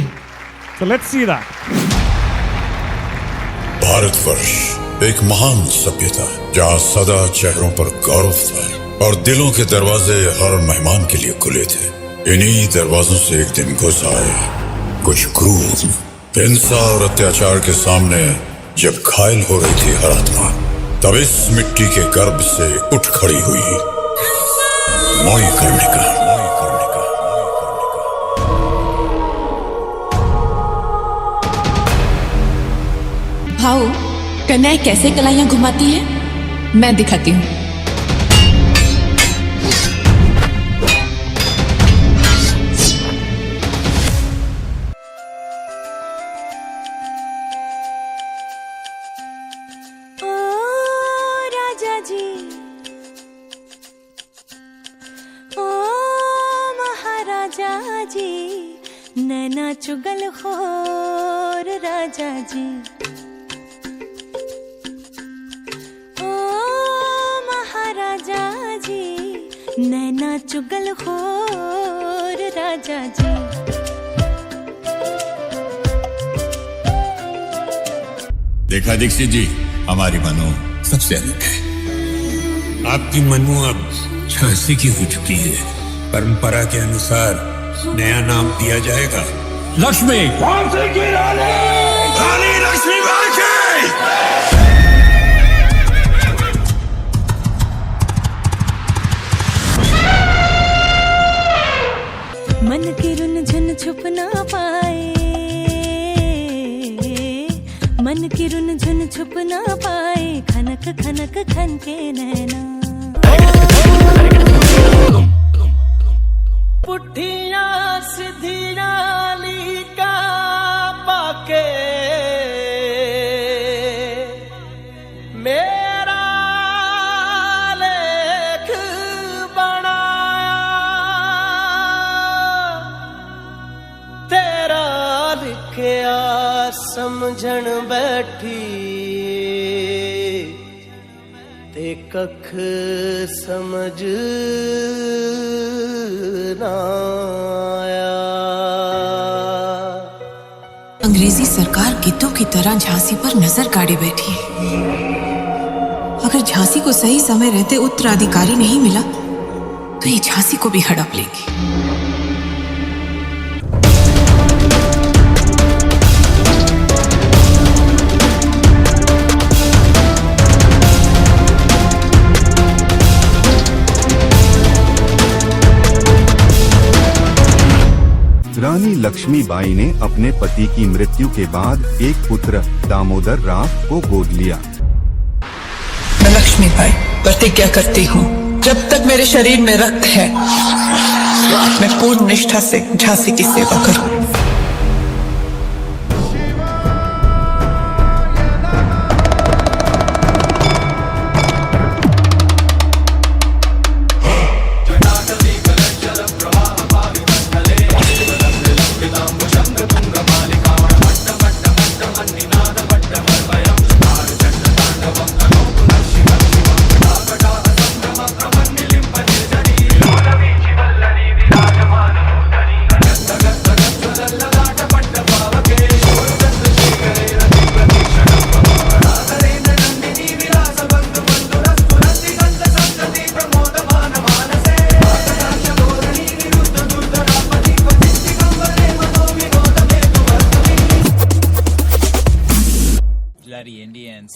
So let's see that. Bharatvarsh एक महान सभ्यता, जहां सदा चेहरों पर गौरव था और दिलों के दरवाजे हर मेहमान के लिए खुले थे। इन्हीं दरवाजों से एक दिन घुस आए कुछ क्रूर। हिंसा और अत्याचार के सामने जब घायल हो रही थी हर आत्मा, तब इस मिट्टी के गर्भ से उठ खड़ी हुई मणिकर्णिका। भाऊ, कन्याएं कैसे कलाइयां घुमाती हैं, मैं दिखाती हूँ। ओ राजा जी, ओ महाराजा जी, नैना चुगल खोर राजा जी, ओ महाराजा जी, नैना चुगल खोर राजा जी। देखा दीक्षित जी, हमारी मनु सबसे अलग है। आपकी मनु अब झांसी की हो चुकी है। परंपरा के अनुसार नया नाम दिया जाएगा, लक्ष्मी। झांसी की रानी, रानी लक्ष्मीबाई की। मन की रुन झुन छुप ना पाए, मन की रुन झुन छुप ना पाए, खनक खनक खन के नैना। पुठियां सिधियां लीका पाके मेरा लेख बनाया, तेरा लिखिया समझण बैठी ते कख समझ ना आया। अंग्रेजी सरकार गिद्धों की तरह झांसी पर नजर गाड़े बैठी है। अगर झांसी को सही समय रहते उत्तराधिकारी नहीं मिला तो ये झांसी को भी हड़प लेंगे। रानी लक्ष्मीबाई ने अपने पति की मृत्यु के बाद एक पुत्र दामोदर राव को गोद लिया। मैं लक्ष्मीबाई प्रतिज्ञा करती हूँ, जब तक मेरे शरीर में रक्त है मैं पूर्ण निष्ठा से झांसी की सेवा करूँ। Bloody Indians.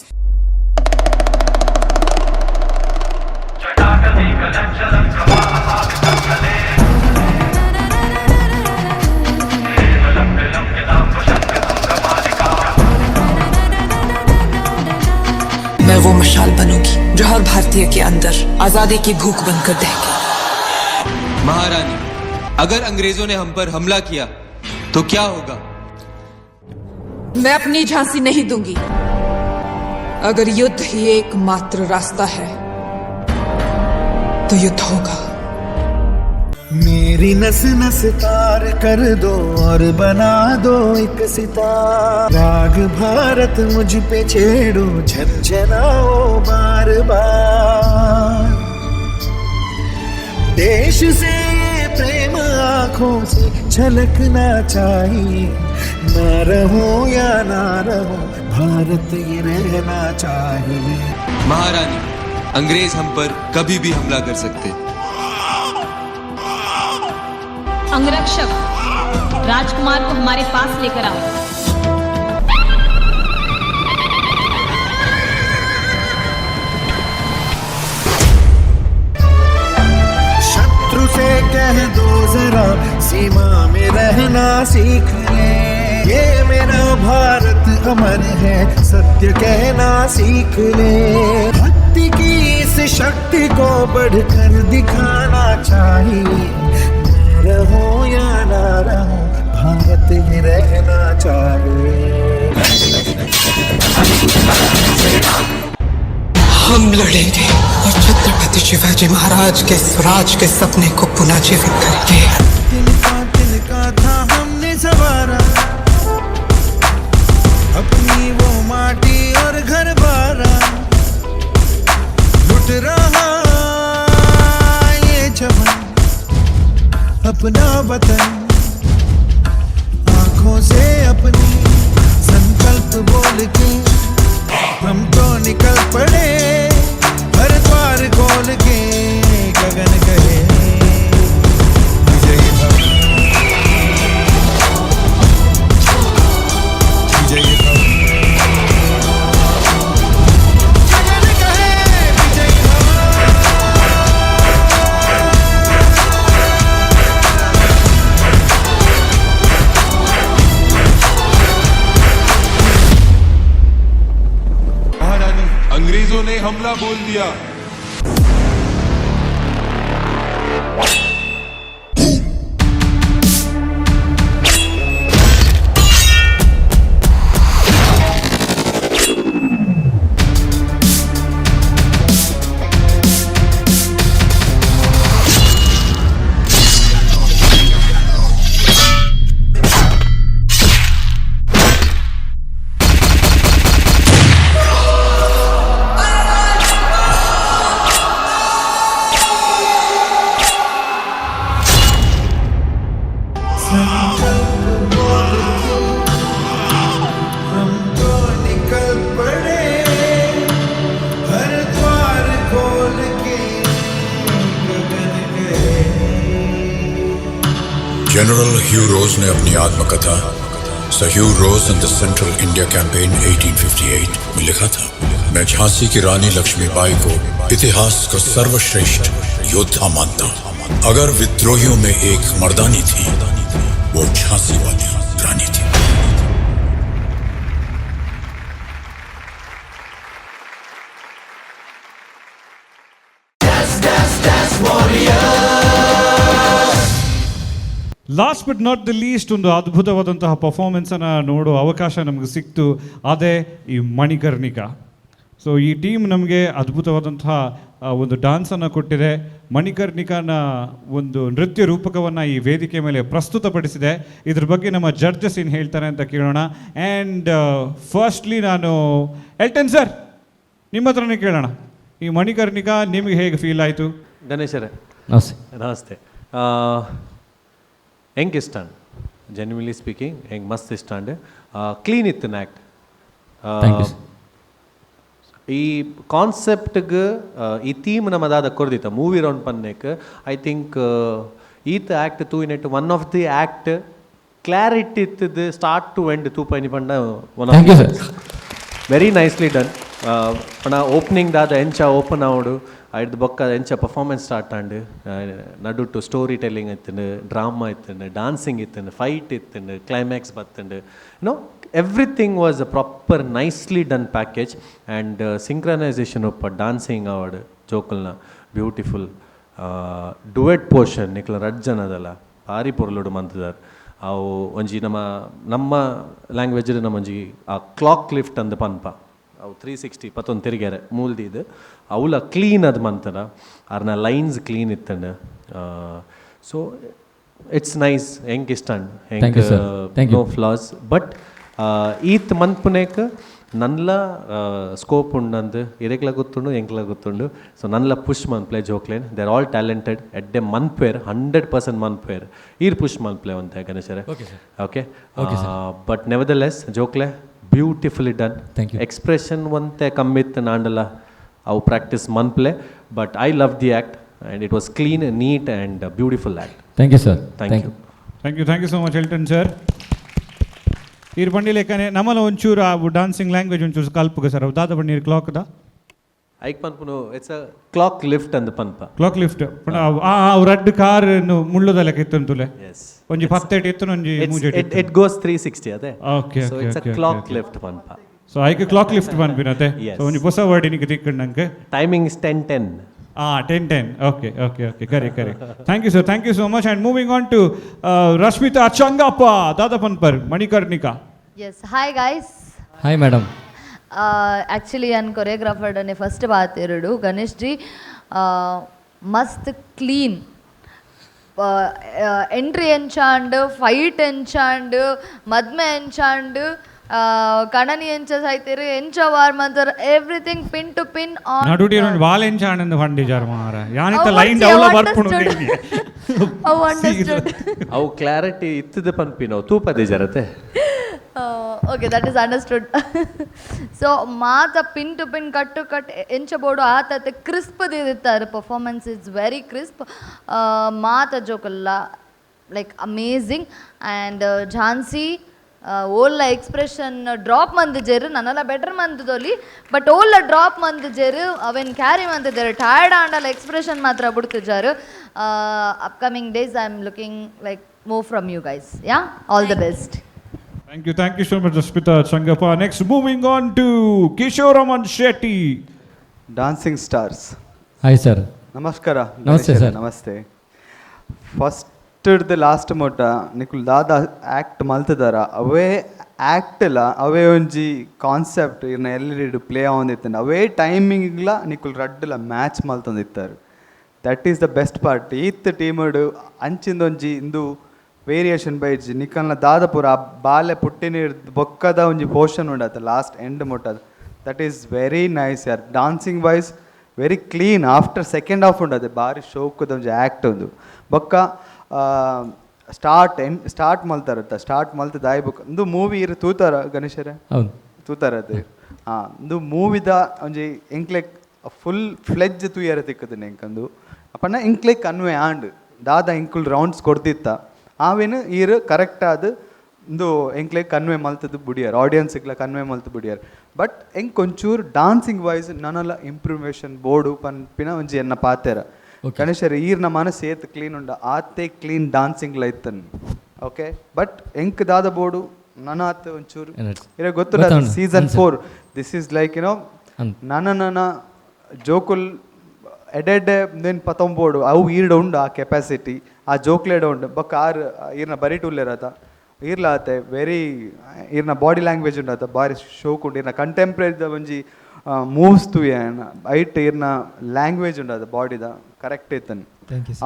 मैं वो मशाल बनूंगी जो हर भारतीय के अंदर आजादी की भूख बनकर दहके। महारानी, अगर अंग्रेजों ने हम पर हमला किया तो क्या होगा? मैं अपनी झांसी नहीं दूंगी। अगर युद्ध ही एकमात्र रास्ता है तो युद्ध होगा। मेरी नस नस तार कर दो और बना दो एक सितार, राग भारत मुझ पे छेड़ो झनझनाओ बार बार, देश से ये प्रेम आंखों से झलकना चाहिए, ना रहूं या ना रहूं भारत ये रहना चाहिए। महारानी, अंग्रेज हम पर कभी भी हमला कर सकते। अंगरक्षक, राजकुमार को हमारे पास लेकर आओ। शत्रु से कह दो जरा सीमा में रहना सीख ले, ये मेरा भारत अमर है सत्य कहना सीख ले, भक्ति की इस शक्ति को बढ़कर दिखाना चाहिए, मैं रहूं या ना रहूं भारत ही रहना चाहिए। हम लड़ेंगे और छत्रपति शिवाजी महाराज के स्वराज के सपने को पुनः जीवित करेंगे। तिनका तिनका था हमने सवारा, अपनी वो माटी और घर बारा, लुट रहा ये चमन अपना वतन, आंखों से अपनी संकल्प बोल के अंग्रेजों ने हमला बोल दिया। हम तो निकल पड़े हर द्वार खोल के गगन गए। जनरल ह्यू रोज ने अपनी आत्मकथा Sir Hugh Rose and the Central India Campaign 1858 में लिखा था, मैं झांसी की रानी लक्ष्मीबाई को इतिहास का सर्वश्रेष्ठ योद्धा मानता हूं। अगर विद्रोहियों में एक मर्दानी थी, वो झांसी वाली रानी थी। Last but not the least, ಒಂದು ಅದ್ಭುತವಾದಂತಹ ಪರ್ಫಾರ್ಮೆನ್ಸನ್ನು ನೋಡುವ ಅವಕಾಶ ನಮಗೆ ಸಿಕ್ತು. ಅದೇ ಈ ಮಣಿಕರ್ಣಿಕಾ. ಸೊ ಈ ಟೀಮ್ ನಮಗೆ ಅದ್ಭುತವಾದಂತಹ ಒಂದು ಡಾನ್ಸನ್ನು ಕೊಟ್ಟಿದೆ. ಮಣಿಕರ್ಣಿಕಾನ ಒಂದು ನೃತ್ಯ ರೂಪಕವನ್ನು ಈ ವೇದಿಕೆ ಮೇಲೆ ಪ್ರಸ್ತುತಪಡಿಸಿದೆ. ಇದ್ರ ಬಗ್ಗೆ ನಮ್ಮ ಜಡ್ಜಸ್ ಏನು ಹೇಳ್ತಾರೆ ಅಂತ ಕೇಳೋಣ. ಆ್ಯಂಡ್ ಫಸ್ಟ್ಲಿ ನಾನು ಎಲ್ಟನ್ ಸರ್, ನಿಮ್ಮ ಹತ್ರನೇ ಕೇಳೋಣ. ಈ ಮಣಿಕರ್ಣಿಕಾ ನಿಮಗೆ ಹೇಗೆ ಫೀಲ್ ಆಯಿತು? ಗಣೇಶರೇ. ನಮಸ್ತೆ. ನಮಸ್ತೆ. ಎಂಕ್ ಇಷ್ಟ, ಜೆನ್ಯೂನ್ಲಿ ಸ್ಪೀಕಿಂಗ್, ಎಂಕ್ ಮಸ್ತ್ ಇಷ್ಟ. ಕ್ಲೀನ್ ಇತ್ತು act. Thank you, sir. ಈ ಕಾನ್ಸೆಪ್ಟ್ಗೆ, ಈ ಥೀಮ್ ನಮ್ಮದಾದ ಕೊರ್ದಿತ್ತ ಮೂವಿ ರೌಂಡ್ ಪನ್ನೇಕ್. I think ಈತ್ ಆ್ಯಕ್ಟ್ ತೂಯಿನೆಟ್ one of the act clarity ಇತ್ತದು, start to end ತೂಪೈನಿ ಪಂಡ one. Thank you, sir. Very nicely done. ಪಂಡ ಓಪನಿಂಗ್ ದಾದ ಎಂಚ ಓಪನ್ ಆವಡು, ಐಡ್ದು ಬೊಕ್ಕ ಎಂಚ ಪರ್ಫಾರ್ಮೆನ್ಸ್ ಸ್ಟಾರ್ಟ್ ಆಂಡ್, ನಡುಟು ಸ್ಟೋರಿ ಟೆಲ್ಲಿಂಗ್ ಇತ್ತಂಡು, ಡ್ರಾಮಾ ಇತ್ತಂಡು, ಡಾನ್ಸಿಂಗ್ ಇತ್ತಂಡು, ಫೈಟ್ ಇತ್ತಂಡು, ಕ್ಲೈಮ್ಯಾಕ್ಸ್ ಬತ್ತಂಡು, no, everything was a proper nicely done package. And synchronization ಒಪ್ಪ ಡಾನ್ಸಿಂಗ್ ಅವಾರ್ಡ್ ಜೋಕಲ್ನ beautiful duet portion. ನಿಕ್ಲ ರಡ್ಡ್ ಜನದಲ್ಲ ಭಾರಿ ಪೊರ್ಲುಡು ಮಂತುದಾರ್. ಅವು ಒಂಜಿ ನಮ್ಮ ನಮ್ಮ ಲ್ಯಾಂಗ್ವೇಜ್ ನಮ್ಮ ಒಂಜಿ ಆ ಕ್ಲಾಕ್ ಲಿಫ್ಟ್ ಅಂದ್ ಪನ್ಪ, ಅವು 360 ಪತ್ತೊಂದು ತಿರುಗ್ಯಾರೆ ಮೂಲ್ದಿದ್ದು, ಅವುಲ ಕ್ಲೀನ್ ಅದು ಮಂತನ. ಅರ್ನ ಲೈನ್ಸ್ ಕ್ಲೀನ್ ಇತ್ತಂಡು. So it's nice. ಎಂಕ್ ಇಷ್ಟ. Thank you, sir. Thank you. No flaws. But ಈತ್ ಮನ್ಪುನೇಕ್ ನನ್ಲ ಸ್ಕೋಪ್ ಉಂಡಂದು ಇರೆಗ್ಲ ಗೊತ್ತುಂಡು, ಎಂಕ್ಲ ಗೊತ್ತುಂಡು. ಸೊ ನನ್ಲ push ಮನ್ಪ್ಲೆ ಜೋಕ್ಲೇನ್. They are all talented. ಎಡ್ಡೆ ಮನ್ಪೇರ್, 100% ಮನ್ಪೇರ್. ಈರ್ ಪುಷ್ ಮನ್ಪ್ಲೆ ಒಂತೆ ಗಣೇಶರೇ. Okay, sir. Okay. Okay, sir. But ನೆವರ್ದಲೆಸ್ ಜೋಕ್ಲೆ, beautifully done. Thank you. Expression ಒಂತೆ ಕಮ್ಮಿತ್ತು ನಾಂಡಲ ಅವು practice ಮನ್ಪ್ಲೆ. But I love the act and it was clean, neat and beautiful act. Thank you, sir. Thank you. Thank you, thank you so much, Elton sir. ಈರ್ ಬಂಡಿ ಲೆಕ್ಕನೆ ನಮ್ಮಲ ಒಂಚೂರು ಆ ಡಾನ್ಸಿಂಗ್ ಲ್ಯಾಂಗ್ವೇಜ್ ಒಂಚೂರು ಕಲ್ಪುಗ ಸರ್. ಅವು ದಾದ ಬಂಡಿ ಕ್ಲಾಕ್ದ? ಐಕ್ ಪನ್ಪುನು it's a clock lift ಅಂದ್ ಪನ್ಪ. ಕ್ಲಾಕ್ ಲಿಫ್ಟ್ ಪಂಡ ಆ ರಡ್ಡ್ ಕಾರ್ ಮುಳ್ಳುದ ಲೆಕ್ಕ ಇತ್ತಂತುಲೆ. ಎಸ್. ಒಂಜಿ ಪತ್ತೆಟ್ ಇತ್ತು, ಒಂಜಿ ಮೂಜೆಟ್. It goes 360 ಅದೇ. Okay. So it's a clock lift ಪನ್ಪ. ಸೊ ಐಕ್ ಕ್ಲಾಕ್ ಲಿಫ್ಟ್ ಪನ್ಪಿನತೆ. Yes. So ಒಂಜಿ ಹೊಸ ವರ್ಡ್ ನಿಕ್ ತಿಕ್ಕಂಡು. Timing is 10:10. 10:10. Okay, correct. Thank you, sir. Thank you so much. And moving on to Rashmita Changappa, ದಾದ ಪನ್ಪರ್ Manikarnika? S, hi guys. Hi madam. Actually ಯಾನ್ ಕೊರಿಯೋಗ್ರಾಫರ್ಡನೆ ಫಸ್ಟ್ ಬಾತೆರಡು. ಗಣೇಶ್ ಜಿ, ಮಸ್ತ್ ಕ್ಲೀನ್ ಎಂಟ್ರಿ ಎಂಚಾಂಡ್, ಫೈಟ್ ಎಂಚಾಂಡ್, ಮದ್ಮೆ ಎಂಚಾಂಡ್, ಕಣನಿ ಎಂಚ ಸಾಯ್ತೀರಿ, ಎಂಚ ವಾರ್ ಮಂತರ್, everything pin to pin on. ನಡುಟಿ ವಾಲೆಂಚ ಆನಂದ್ ಪಂಡಿಜಾರ್ ಮಾರ ಯಾನಿತ ಲೈನ್ ಡೌಲ ಬರ್ಪುಣು. ಅವು ಅಂಡರ್ಸ್ಟುಡ್. ಅವು ಕ್ಲಾರಿಟಿ ಇತ್ತದ ಪನ್ಪಿನವು ತೂಪದೆ ಜರತೆ. Okay, that is understood. So ಮಾತ pin to pin, cut to cut ಎಂಚ ಬೋಡು ಆತತೆ crisp ದಿತ್ತಾರೆ. Performance is very crisp. ಮಾತ ಜೋಕಲ್ಲ like amazing. And Jhansi ಓಲ್ಲ expression drop ಮಂದಿಜೆರ್, ನನ್ನೆಲ್ಲ ಬೆಟರ್ ಮಂದದೊಲಿ, ಬಟ್ ಓಲ್ಲ ಡ್ರಾಪ್ ಮಂದಿಜೆರ್, ಅವೆನ್ ಕ್ಯಾರಿ ಮಂದಿದ್ದಾರೆ. ಟಯರ್ಡ್ ಆಂಡಲ ಎಕ್ಸ್ಪ್ರೆಷನ್ ಮಾತ್ರ ಬಿಡ್ತಿಜಾರು. Upcoming days I am looking like more from you guys. Yeah, all the best. Thank you, thank you so much, Rashmita Changappa. Next, moving on to Kishore Aman Shetty. Dancing stars. Hi sir. ನಮಸ್ಕಾರ. ನಮಸ್ತೆ ಗಣೇಶರೇ, ಸರ್. ನಮಸ್ತೆ. ಫಸ್ಟ್ ಲಾಸ್ಟ್ ಮೊಟ್ಟ ನಿಕುಲ್ ದಾದ ಆ್ಯಕ್ಟ್ ಮಲ್ತದಾರ ಅವೇ ಆ್ಯಕ್ಟ್ ಲ ಅವೇ ಒಂಜಿ ಕಾನ್ಸೆಪ್ಟ್ ಇರ್ನ ಎಲ್ಲಿ ಪ್ಲೇ ಆವೊಂದಿತ್ತಂಡ ಅವೇ ಟೈಮಿಂಗ್ಲ ನಿಕುಲ್ ರಡ್ಡ್ಲ match ಮಲ್ತೊಂದಿತ್ತಾರೆ. That is the best part. ಈತ್ ಟೀಮಡ್ ಅಂಚಿಂದೊಂಜಿ ಇಂದು ವೇರಿಯೇಷನ್ ಬೈಜಿ ನಿಕಲ್ನ ದಾದ ಪೂರ ಆ ಬಾಲೆ ಪುಟ್ಟಿನ ಬೊಕ್ಕದ ಒಂಜಿ ಪೋರ್ಷನ್ ಉಂಡಾತ ಲಾಸ್ಟ್ ಎಂಡ್ ಮುಟ್ಟದ. That is very nice ಯಾರ್. Dancing wise very clean. After second half ಉಂಡದೆ ಬಾರಿ ಶೋಕದ ಒಂಜಿ ಆ್ಯಕ್ಟ್ ಉಂದು. ಬೊಕ್ಕ start end start ಮಲ್ತಾರತ್ತ start ಮಲ್ತ ದಾಯಿ ಬೊಕ್ಕ ಇಂದು ಮೂವಿ ಇರು ತೂತಾರ ಗಣೇಶರೇ? ಹೌದು. ತೂತಾರ ಅದು. ಹಾಂ, ಇಂದು ಮೂವಿದ ಒಂಜಿ ಎಂಕ್ಲೆಕ್ ಫುಲ್ ಫ್ಲೆಜ್ ತೂಯರ ತಿಕ್ಕುದು ಎಂಕಂದು ಅಪ್ಪಣ್ಣ ಎಂಕ್ಲೆಕ್ ಕನ್ವೆ ಆಂಡ್ ದಾದ ಎಂಕುಲ್ ರೌಂಡ್ಸ್ ಕೊಡ್ದಿತ್ತ ಆವೇನು ಈರು ಕರೆಕ್ಟ್ ಆದ್ ಇಂದು ಎಂಕ್ಲೆಗ್ ಕನ್ವೆ ಮಲ್ತದ್ದು ಬುಡಿಯರ್, ಆಡಿಯನ್ಸ್ಗ್ಲ ಕನ್ವೆ ಮಲ್ತು ಬುಡಿಯರ್. ಬಟ್ ಎಂಕ್ ಒಂಚೂರು ಡಾನ್ಸಿಂಗ್ ವೈಸ್ ನನಲ ಇಂಪ್ರೂವೇಷನ್ ಬೋಡು ಪನ್ಪಿನ ಒಂಜಿ ಎನ್ನ ಪಾತೆರ. ಗಣೇಶರ್ ಈರ್ನ ಮನಸ್ಸು ಏತ್ ಕ್ಲೀನ್ ಉಂಡ ಆತೆ ಕ್ಲೀನ್ ಡಾನ್ಸಿಂಗ್ಲ ಇತ್ತನ್. ಓಕೆ, ಬಟ್ ಎಂಕ್ ದಾದ ಬೋಡು ನನ ಆತ್ ಒಂಚೂರು ಇರ ಗೊತ್ತುಂಡ season 4 this is like you know ನನ ನನ ಜೋಕುಲ್ ಎಡೆಡ್ಡೆ ನೇನ್ ಪತೊಂಬೋಡು ಅವು ಈರ್ಡ ಉಂಡು ಆ ಕೆಪಾಸಿಟಿ ಆ ಜೋಕ್ಲೆಡ ಉಂಡು. ಬೊಕ್ಕ ಆರ್ ಈರ್ನ ಬರಿಟ್ ಉಲ್ಲೇರತ ಈರ್ಲ ಆತೆ ವೆರಿ ಈರ್ನ ಬಾಡಿ ಲ್ಯಾಂಗ್ವೇಜ್ ಉಂಡು ಆತ ಬಾರಿ ಶೋಕ್ ಉಂಡು. ಈರ್ನ ಕಂಟೆಂಪ್ರರಿದ ಒಂಜಿ ಮೂವ್ಸ್ ತೂಯೆ ಐಟ್ ಈರ್ನ ಲ್ಯಾಂಗ್ವೇಜ್ ಉಂಡು ಅದು ಬಾಡಿದ ಕರೆಕ್ಟ್ ಇತ್ತನ್.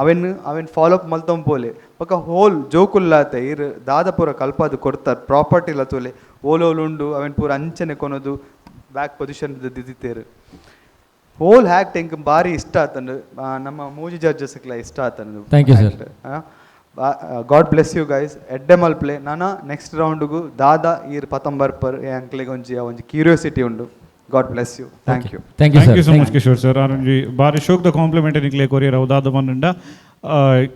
ಅವೆನ್ ಅವೆನ್ ಫಾಲೋ ಅಪ್ ಮಲ್ತೊಂದು ಪೋಲೆ. ಬೊಕ್ಕ ಹೋಲ್ ಜೋಕುಲ್ಲಾತೆ ಈರ್ ದಾದ ಪೂರ ಕಲ್ಪಾದ್ ಕೊಡ್ತಾರೆ ಪ್ರಾಪರ್ಟಿಲ ತೋಲೆ ಓಲೋಲು ಉಂಡು ಅವೆನ್ ಪೂರ ಅಂಚನೆ ಕೊನೊದು ಬ್ಯಾಕ್ ಪೊಸಿಷನ್ ದಿದಿತ್ತೇರು. ಹೋಲ್ ಹ್ಯಾಕ್ಟ್ ಎಂಕ್ ಬಾರಿ ಇಷ್ಟ ಆತಂಡು, ನಮ್ಮ ಮೂಜಿ ಜಡ್ಜಸ್ಗ್ಲ ಇಷ್ಟ ಆತಂಡು. Thank you sir. God bless you guys. ಎಡ್ಡೆ ಮಲ್ಪ್ಲೆ ನಾನ ನೆಕ್ಸ್ಟ್ ರೌಂಡ್ಗು ದಾದಾ ಈರ್ ಪತಂಬರ್ಪರ್ ಅಂಕ್ಲೆಗ್ ಒಂಜಿ ಒಂಜಿ ಕ್ಯೂರಿಯಾಸಿಟಿ ಉಂಡು. God bless you. Thank you. Thank you thank you so much Kishore sir. ಆರಂಜಿ ಬಾರಿ ಶೋಕ್ the compliment ನಿಕ್ಲೆ courier ಅವು ದಾದ ಪನ್ನುಂಡ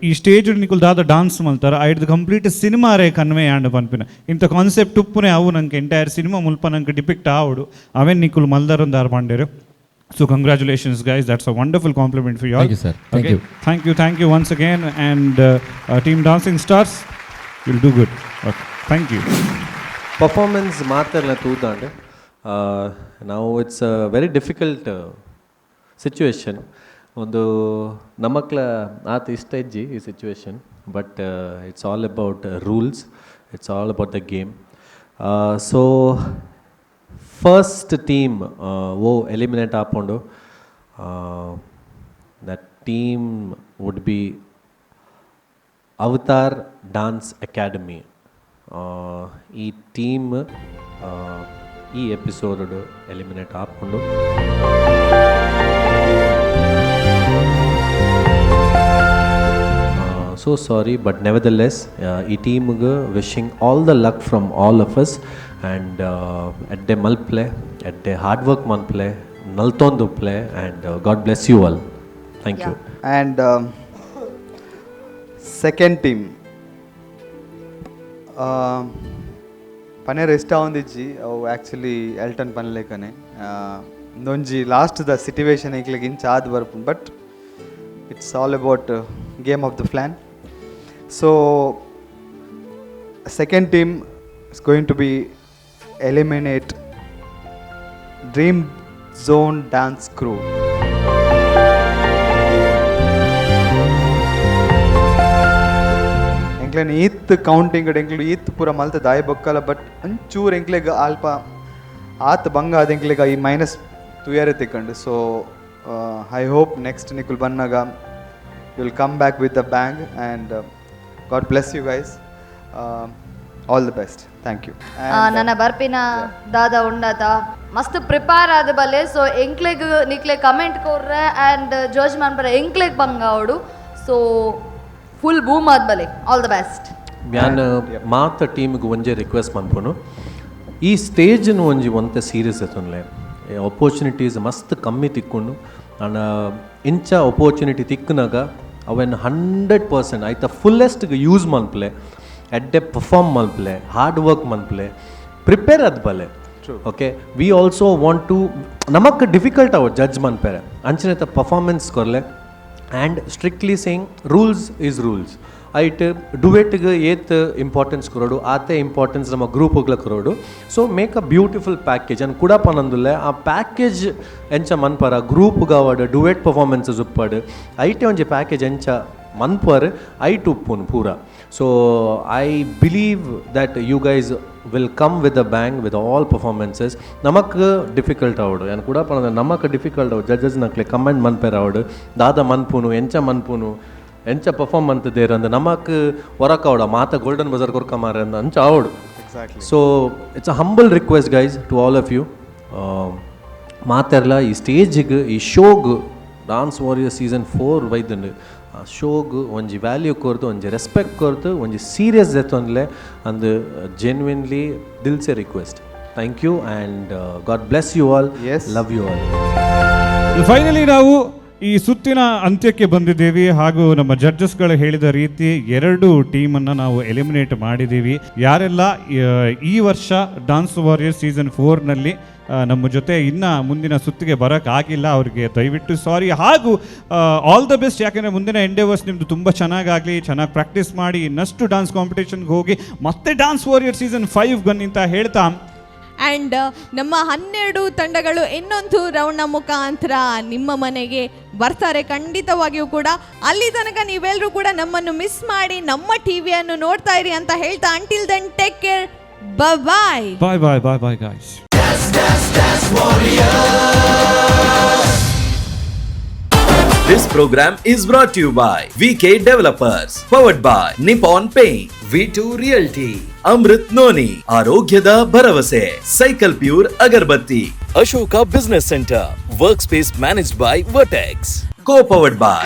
ಈ ಸ್ಟೇಜ್ ನಿಕುಲ್ ದಾದ ಡಾನ್ಸ್ ಮಲ್ತಾರ ಐಡ್ದು ಕಂಪ್ಲೀಟ್ ಸಿನಿಮಾ ರೇ ಕನ್ವೆ ಆಂಡ್ ಪನ್ಪಿನ ಇಂಥ ಕಾನ್ಸೆಪ್ಟ್ ಉಪ್ಪುನೆ ಅವು ನಂಗೆ ಎಂಟೈರ್ ಸಿನಿಮಾ ಮುಲ್ಪ ನಂಗೆ depict ಆವಡು ಅವೇನ್ ನಿಕುಲ್ ಮಲ್ದಾರೊಂದಾರ್ ಪಾಂಡೇರು. So congratulations guys, that's a wonderful compliment for you all. Thank you sir. Thank you. Thank you, thank you once again. And team Dancing Stars will do good. Okay, thank you. Performance ಮಾತೆಲ್ಲ ತೂದಾಂಡ್ ನಾವು it's a very difficult situation. ಒಂದು ನಮಕ್ಲ ಆತ ಇಷ್ಟ ಇಜ್ಜಿ ಈ situation, but it's all about rules, it's all about the game. So first team O eliminate ಆಪುಂಡು that team would be Avatar dance academy. ಈ team ಈ episode eliminate ಆಪುಂಡು. So sorry, but nevertheless ಈ ಟೀಮ್ಗೆ wishing all the luck from all of us. And ಎಡ್ಡೆ ಮಲ್ಪ್ಲೆ, ಎಡ್ಡೆ hard work ಮಲ್ಪ್ಲೆ, ನಲ್ತೊಂದು play. And God bless you all. Thank you. And second team ಪನೇರ್ ಇಷ್ಟ ಒಂದಿಜ್ಜಿ ಅವು ಆ್ಯಕ್ಚುಲಿ ಎಲ್ಟನ್ ಪನ್ಲೇಕನೆ ಒಂಜಿ last the situation ಎಂಕ್ಲೆಗ್ ಇಂಚ ಆದ್ ಬರ್ಪುಂಡು. But it's all about game of the plan. So second team is going to be eliminate dream zone dance crew. ಎಂಕ್ಲೆನ್ ಈತ್ counting ಎಂಕ್ಲು ಈತ್ ಪೂರ ಮಲ್ತ ದಾಯಿ ಬೊಕ್ಕಲ, ಬಟ್ ಒಂಚೂರು ಎಂಕ್ಲೆಗ್ ಅಲ್ಪ ಆತ್ ಬಂಗ ಆದ್ ಎಂಕ್ಲೆಗ್ ಈ ಮೈನಸ್ ತುಯರೆ ತಿಕ್ಕಂಡು. So I hope next ನಿಕುಲ್ ಬನ್ನಾಗ you will come back with the bang. And God bless you guys. All the best. Thank you. ನನ್ನ ಬರ್ಪಿನ ದಾದ ಉಂಡಾತ ಮಸ್ತ್ ಪ್ರಿಪೇರ್ ಆದ ಬಲ್ಲೆ. ಸೊ ಎಂಕ್ಲೆಗ್ ನಿಕ್ಲೆ ಕಮೆಂಟ್ ಕೊರ್ರೆ ಆ್ಯಂಡ್ ಜಡ್ಜ್ ಮನ್ಪರೆ ಎಂಕ್ಲೆಗ್ ಬಂಗ ಅವಡು. So full boom ಆದ ಬಲ್ಲೆ. All the best. ಯಾನ್ ಮಾತ ಟೀಮ್ಗೆ ಒಂಜೆ ರಿಕ್ವೆಸ್ಟ್ ಮನ್ಪುನು, ಈ ಸ್ಟೇಜ್ನು ಒಂಜಿ ಒಂತೆ ಸೀರಿಯಸ್ ಎತ್ತೊನ್ಲೆ. ಅಪರ್ಚುನಿಟೀಸ್ ಮಸ್ತ್ ಕಮ್ಮಿ ತಿಕ್ಕೊಂಡು ಆಂಡ ಇಂಚ ಅಪರ್ಚುನಿಟಿ ತಿಕ್ಕುನಾಗ ಅವೆನ್ 100% ಐತ ಫುಲ್ಲೆಸ್ಟ್ ಯೂಸ್ ಮನ್ಪಲೆ, ಎಡ್ಡೆ ಪರ್ಫಾರ್ಮ್ ಮನ್ಪಲೆ, ಹಾರ್ಡ್ ವರ್ಕ್ ಮನ್ಪಲೆ, ಪ್ರಿಪೇರ್ ಆದ ಬಲೆ. Okay, we also want to ನಮಕ್ difficult ಅವು ಜಡ್ಜ್ ಮನ್ಪೆರೆ ಅಂಚನೆ performance ಕೊರ್ಲೆ. And strictly saying rules is rules. ಐಟ್ ಡುವೆಟ್ಗೆ ಏತ್ ಇಂಪಾರ್ಟೆನ್ಸ್ ಕೊರಡು, ಆತೆ ಇಂಪಾರ್ಟೆನ್ಸ್ ನಮ್ಮ ಗ್ರೂಪ್ಗಳ ಕೊರಡು. So make a beautiful package ಅನ್ ಕೂಡ ಪನಂದುಲ್ಲೆ. ಆ ಪ್ಯಾಕೇಜ್ ಎಂಚ ಮನ್ಪರ, ಗ್ರೂಪ್ ಗಾವಡ್, ಡುವೆಟ್ ಪರ್ಫಾರ್ಮೆನ್ಸಸ್ ಉಪ್ಪಡ್, ಐಟೆ ಒಂಜಿ ಪ್ಯಾಕೇಜ್ ಎಂಚ ಮನ್ಪರ್ ಐಟ್ ಉಪ್ಪುನು ಪೂರ. So I believe that you guys will come with a bang with all performances. ನಮಕ್ ಡಿಫಿಕಲ್ಟ್ ಆವಡು, ಯಾನ್ ಕೂಡ ಪನಂದ್ರೆ ನಮಕ್ ಡಿಫಿಕಲ್ಟ್ ಆವಡು. ಜಡ್ಜಸ್ ನಕ್ಲೆ ಕಮೆಂಟ್ ಮನ್ಪೆರ್ ಆವಡು, ದಾದ ಮನ್ಪುನು, ಎಂಚ ಮನ್ಪುನು, ಎಂಚ ಪರ್ಫಾರ್ಮ್ ಮಂತದೇರ್ ಅಂದ್ ನಮಕ್ ಹೊರಕ್ ಆವಡ. ಮಾತ ಗೋಲ್ಡನ್ ಬಜಾರ್ ಕೊರ್ಕ ಮಾರೆ ಅಂದ್ ಅಂಚ ಆವಡು. So it's a humble request, guys, to all of you. ಮಾತೆರ್ಲ ಈ ಸ್ಟೇಜಿಗೆ, ಈ ಶೋಗ್, ಡಾನ್ಸ್ ವಾರಿಯರ್ ಸೀಸನ್ 4 ಬೈದುಂಡು, ಆ ಶೋಗ್ ಒಂಜಿ ವ್ಯಾಲ್ಯೂ ಕೊರ್ದು, ಒಂಜಿ ರೆಸ್ಪೆಕ್ಟ್ ಕೊರ್ದು, ಒಂಜಿ ಸೀರಿಯಸ್ ದೆತ್ತೊಂದ್ಲೆ ಅಂದ್ ಜೆನ್ವಿನ್ಲಿ ದಿಲ್ ಸೆ request. Thank you and God bless you all. Love you all. Finally ನಾವು ಈ ಸುತ್ತಿನ ಅಂತ್ಯಕ್ಕೆ ಬಂದಿದ್ದೀವಿ ಹಾಗೂ ನಮ್ಮ ಜಡ್ಜಸ್ಗಳು ಹೇಳಿದ ರೀತಿ ಎರಡು ಟೀಮನ್ನು ನಾವು ಎಲಿಮಿನೇಟ್ ಮಾಡಿದ್ದೀವಿ. ಯಾರೆಲ್ಲ ಈ ವರ್ಷ ಡಾನ್ಸ್ ವಾರಿಯರ್ ಸೀಸನ್ 4ನಲ್ಲಿ ನಮ್ಮ ಜೊತೆ ಇನ್ನು ಮುಂದಿನ ಸುತ್ತಿಗೆ ಬರೋಕ್ಕಾಗಿಲ್ಲ, ಅವರಿಗೆ ದಯವಿಟ್ಟು ಸಾರಿ ಹಾಗೂ ಆಲ್ the best. ಯಾಕೆಂದರೆ ಮುಂದಿನ ಎಂಡೇವರ್ಸ್ ನಿಮ್ಮದು ತುಂಬ ಚೆನ್ನಾಗಾಗಲಿ, ಚೆನ್ನಾಗಿ ಪ್ರಾಕ್ಟೀಸ್ ಮಾಡಿ, ಇನ್ನಷ್ಟು ಡಾನ್ಸ್ ಕಾಂಪಿಟೇಷನ್ಗೆ ಹೋಗಿ, ಮತ್ತೆ ಡಾನ್ಸ್ ವಾರಿಯರ್ ಸೀಸನ್ 5 ಬನ್ನಿ ಅಂತ ಹೇಳ್ತಾ, ಆ್ಯಂಡ್ ನಮ್ಮ 12 ತಂಡಗಳು ಇನ್ನೊಂದು ರೌಂಡ್ನ ಮುಖಾಂತರ ನಿಮ್ಮ ಮನೆಗೆ ಬರ್ತಾರೆ ಖಂಡಿತವಾಗಿಯೂ ಕೂಡ. ಅಲ್ಲಿ ತನಕ ನೀವೆಲ್ಲರೂ ಕೂಡ ನಮ್ಮನ್ನು ಮಿಸ್ ಮಾಡಿ ನಮ್ಮ ಟಿವಿಯನ್ನು ನೋಡ್ತಾ ಇರಿ ಅಂತ ಹೇಳ್ತಾ, until then, take care, bye. Bye bye bye bye, guys. This program is brought to you by VK Developers, powered by Nippon Paint, V2 Realty, Amrit Noni, ಆರೋಗ್ಯದ ಭರವಸೆ, cycle pure agarbatti, Ashoka business centre, work space managed by Vertex, co powered by